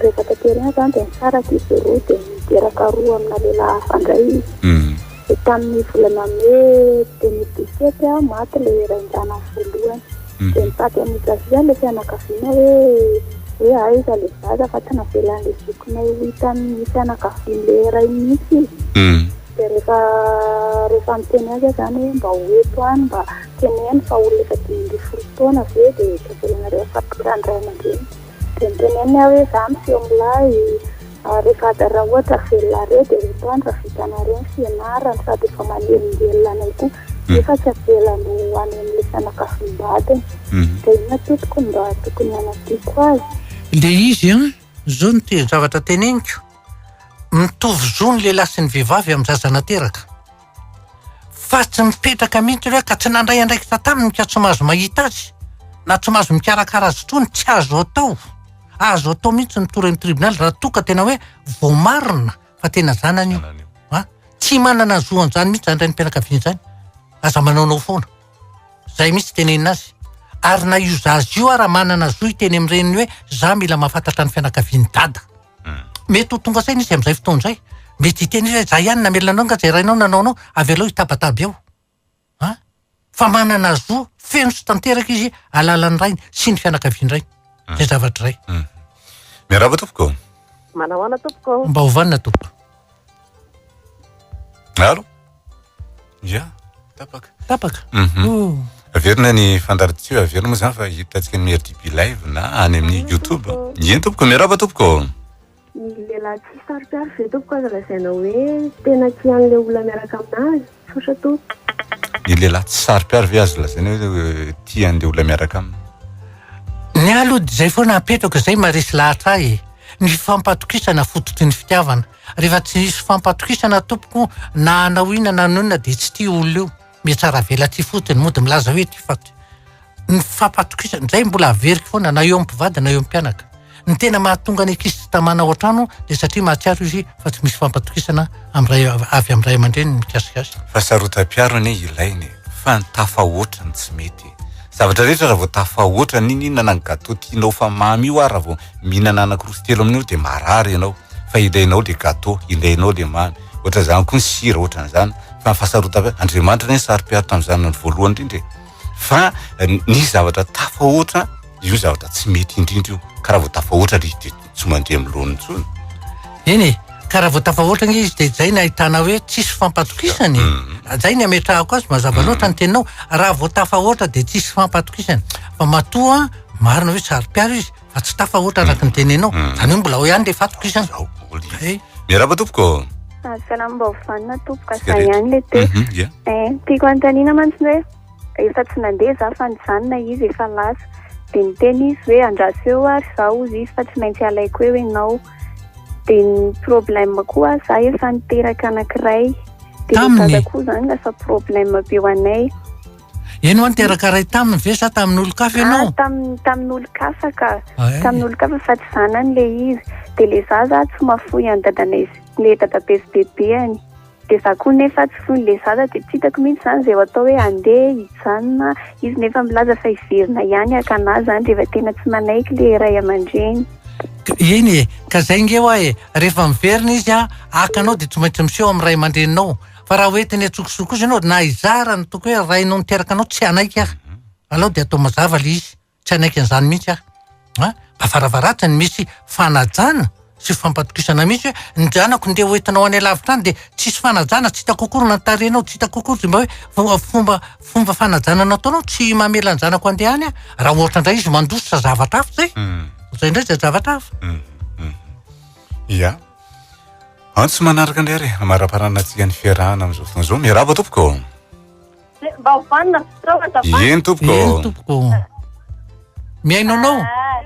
D: rehefa taty aoriana zany dia nisaraka izy roa dia niteraka roa amina lehilahy hafa indray izy.
B: Mhm.
D: Dia tamin'ny volana mey 2017 a, maty ilay rain-janany voalohany. Dia nitady an'i Javier ilay fianakaviana hoe hoe aiza ilay zaza fa tsy navelan'ilay zokinay ho hitan'ny fianakavian'ilay rainy mihitsy izy. Dia rehefa rehefa niteny azy aho izany hoe mba ho eto any mba teneno fa olona efa 15 taona ve dia tsy avelanareo hahafaty ny ray aman-dreny. Dia niteneniny aho hoe za miseho milay rehefa raha ohatra velonareo dia eto any raha vitanareo ny fianarana sady efa manelingelina anay koa nefa tsy avelany ho any amin'ilay fianakaviam-badiny. Dia inona tompoko no mba tokony hanampiako azy?
C: Le izy an, zao no te- zavatra teneniko, mitovy zo ny lehilahy sy ny vehivavy amin'ny zaza nateraka. Fa tsy mipetraka mihitsy hoe ka tsy nandray andraikitra taminy ka tsy mahazo mahita azy na tsy mahazo mikarakara azy intsony, tsy azo atao. Azo atao mihitsy ny mitory amin'ny tribonaly raha toa ka tena hoe voamarina fa tena zanany io. A, tsy manana zo an'izany mihitsy izany raim-pianakaviana izany. Aza manaonao foana. Zay mihitsy tenenina azy. Ary na io zaza io ara manana zo hiteny amin'ny reniny hoe za mila mahafantatra ny fianakavian'i dada. Mety ho tonga saina izy amin'izay fotoana izay. Mety hiteny izy hoe za ihany namelona anao nga zay rainao nanao anao, avelao hitabataba eo. A! Fa manana zo feno sy tanteraka izy alalan'ny rainy sy ny fianakavian-drainy. Zay zavatra izay.
B: Miarahaba tompoko.
G: Manahoana tompoko.
C: Mba ho vanona tompoko.
B: Allô? Ya, tapaka.
C: Tapaka.
B: Mhm.
C: Oh.
B: Averina ny fandaharantsika, averina moa izany fa hitantsika amin'ny RDB Live na any amin'ny YouTube. Eny tompoko, miarahaba tompoko.
D: Ny lehilahy tsy saro-piaro ve tompoko azo lazaina hoe tena tia an'ilay olona miaraka aminazy? Tsotra tompoko.
B: Ny lehilahy tsy saro-piaro ve azo lazaina hoe tia an'ilay olona miaraka aminy?
C: Ny ahy aloha dia izay foana apetrako, izay maharesy lahatra ahy e. Ny fifampatokisana fototry ny fitiavana. Rehefa tsy nisy fifampatokisana tompoko na hanao inona na hanao inona dia tsy tia io olona io. Mihatsaravelatsihy fotsiny, mody milaza hoe tia fa ny fifampatokisana, izay mbola averiko foana na eo amin'ny mpivady na eo amin'ny mpianaka. Ny tena mahatonga ny ankizy tsy tamana ao an-trano dia satria mahatsiaro izy fa tsy misy fifampatokisana amin'ny ray avy amin'ny ray aman-dreniny mikasika azy.
B: Fahasarotam-piaro anie ilaina e, fa ny tafahoatra no tsy mety e. Zavatra rehetra raha vao tafahoatra, n'inon'inona na ny gateau tianao fa mamy io ary raha vao mihinana anakiroa sy telo amin'io dia marary ianao fa ilainao le gateau, ilainao le mamy. Ohatran'izany koa ny sira, ohatran'izany. Fa ny fahasarotam-piaro, Andriamanitra anie saro-piaro tamin'ny zanany voalohany indrindra e. Fa ny zavatra tafahoatra, io zavatra tsy mety indrindra io. Ka raha vao tafahoatra le izy dia tsy mandeha amin'ny laoniny intsony.
C: Eny e, ka raha vao tafahoatra ange izy dia izay no ahitana hoe tsisy fampatokisana e. Izay no ametrahako azy, mazava loatra ny teninao. Raha vao tafahoatra dia tsisy fampatokisana. Fa matoa marina hoe saro-piaro izy fa tsy tafahoatra araka ny teninao. Izany hoe mbola ao ihany ilay fatokisana.
B: Ao, mbola izy.
C: Zay.
B: Miarahaba tompoko.
D: Salam-baovanina tompoko, asa ihany le teo.
B: Mhm, yeah.
D: Eh, tiako anontaniana mantsy ny hoe efa tsy nandeha za fa nijanona izy efa lasa. Dia niteny izy hoe andraso eo ary za hozy izy fa tsy maintsy alaiko eo ianao. Dia ny problème koa za efa niteraka anankiray. Dia ny
C: Taminy?
D: zaza koa zany lasa problème be ho anay.
C: Eny hoa niteraka ray taminy ve sa tamin'olon-kafa ianao?
D: Ah, tamin'ny tamin'olon-kafa ka.
C: Ay.
D: Tamin'olon-kafa fa tsy zanany le izy. Dia le zaza tsy mahafoy an'i dadanay sy le dadabe sy bebeany. Dia za koa nefa tsy foin'ilay zaza dia tsy hitako mihitsy izany izay ho atao hoe handeha hijanona izy nefa milaza fa hiverina ihany haka anah izany rehefa tena tsy manaiky ilay ray aman-dreny.
C: Eny e, ka zay nge hoa e, rehefa miverina izy a, haka anao dia tsy maintsy miseho amin'ny ray aman-dreninao. Fa raha hoentiny an-tsokosoko kosa ianao, na hizara ny toko hoe rainao niteraka anao tsy hanaiky aho. Alao dia atao mazava ilay izy. Tsy hanaiky an'izany mihitsy aho. A! Mba faravaratsiny misy fanajana sy fampatokisana mihitsy hoe ny zanako ndeha hoentinao any alavitra any dia tsisy fanajana, tsy hitako akory na ny tarehinao, tsy hitako akory izay mba hoe fomba fomba fanajana nataonao, tsy mamela ny zanako handeha any aho. Raha ohatra indray izy mandositra zavatra hafa izay, izay indray izay zavatra hafa.
B: Ia. Antso manaraka indray ary hamaraparana antsika ny fiarahana amin'izao fotoana izao. Miarahaba tompoko.
G: Mba ho vanona fitao azafady.
B: Eny tompoko.
C: Eny tompoko. Mihaino anao.
G: Ah,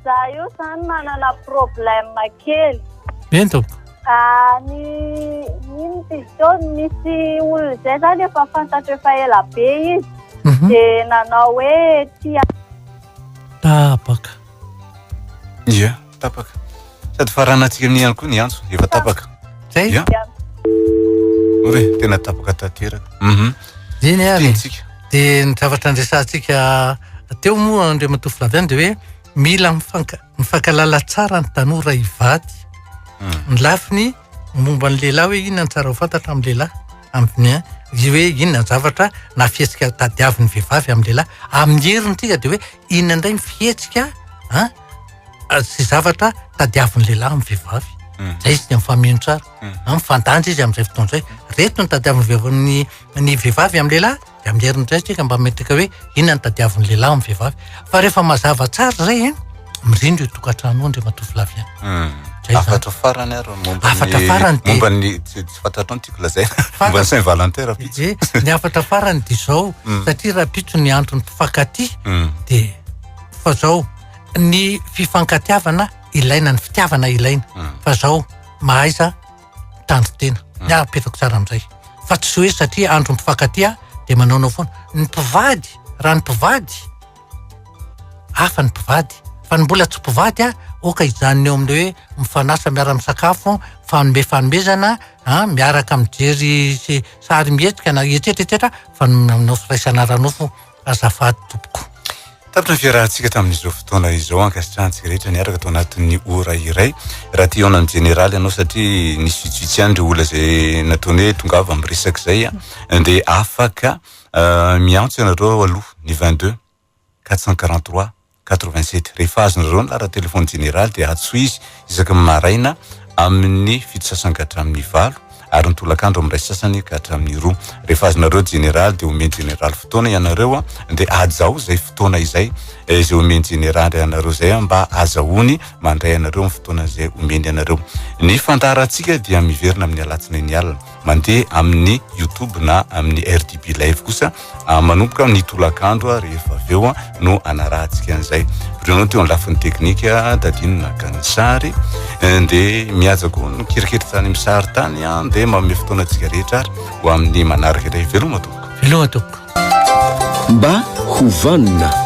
G: Za io zany manana problème kely.
C: Eny tompoko.
G: Ah, ny ino ty izy teo misy olona izay zany efa fantatro efa ela be izy.
C: Mhm.
G: Dia nanao hoe tia
C: Tapaka.
B: Ia, tapaka. Sady faranantsika amin'iny ihany koa ny antso, efa tapaka.
C: Zay?
B: Ia. Ore, tena tapaka tanteraka. Mhm.
C: Eny ary.
B: Tiantsika.
C: Dia ny zavatra andresantsika teo moa Andriamatoa Flavian dia hoe mila mifanka mifankalala tsara ny tanora hivady.
B: Mm.
C: Ny lafiny momba ny lehilahy hoe inona ny tsara ho fantatra amin'ny lehilahy amin'ny hoe inona ny zavatra na fihetsika tadiavin'ny vehivavy amin'ny lehilahy. Amin'ny heriny tsika dia hoe inona indray ny fihetsika an sy zavatra tadiavin'ny lehilahy amin'ny vehivavy.
B: Mm.
C: Zay izy dia mifameno tsara.
B: Mm.
C: An, mifandanja izy amin'izay fotoana izay. Reto ny tadiavin'ny vehivavy ny ny vehivavy amin'ny lehilahy dia amin'ny heriny indray tsika mba metraka hoe inona ny tadiavin'ny lehilahy amin'ny vehivavy. Fa rehefa mazava tsara izay an, mirindra io tokantrano io Andriamatoa Flavien.
B: Mm.
C: Zay zany.
B: Hafatra farany ary momba
C: Hafatra
B: ny
C: farany dia-
B: momba ny tsy tsy fantatrao ny tiako lazaina. Momba ny Saint Valentin rahampitso.
C: Eh, ny hafatra farany dia izao,
B: Mm.
C: satria rahampitso ny andron'ny mpifankatia
B: Mm.
C: dia fa zao ny fifankatiavana ilaina, ny fitiavana ilaina.
B: Mm.
C: Fa zao mahaiza mitandrin-tena. Ny ahy apetrako tsara amin'izay. Fa tsy hoe satria andron'ny mpifankatia dia manaonao foana. Ny mpivady, raha ny mpivady hafa ny mpivady fa ny mbola tsy mpivady a oka hijanona eo amin'le hoe mifanasa miara-misakafo mifanome fanomezana a miaraka mijery sy sary mihetsika na etsetra etsetra fa ny manao firaisana ara-nofo azafady tompoko.
B: Tapitra ny fiarahantsika tamin'izao fotoana izao, ankasitrahantsika rehetra niaraka tao anatin'ny ora iray. Raha te hihaona amin'ny jeneraly ianao satria nisy vitsivitsy ihany ireo olona izay nataony hoe tongava miresaka izay dia afaka miantso ianareo aloha ny 22 443 87. Rehefa azonareo ny laharan-telefaon'ny jeneraly dia antsoy izy isaky ny maraina amin'ny fito sasany ka hatramin'ny valo ary ny tolakandro amin'ny iray sasany ka hatramin'ny roa. Rehefa azonareo jeneraly dia omen'ny jeneraly fotoana ianareo dia hajao izay fotoana izay izay omen'ny jeneraly anareo izay mba azahoany mandray anareo amin'ny fotoana izay omeny anareo. Ny fandaharantsika dia miverina amin'ny alatsinainy alina. Mandeha amin'ny youtube na amin'ny RDB live kosa manomboka amin'ny tolakandro rehefa avy eo no anarahantsika an'izay. Bruno teo amin'ny lafiny teknika, Dadino naka ny sary, dia mihaja koa nikirikiry tany amin'ny sary tany dia manome fotoana antsika rehetra ary ho amin'ny manaraka indray. Veloma tompoko.
C: Veloma tompoko.
A: Mba ho vanona.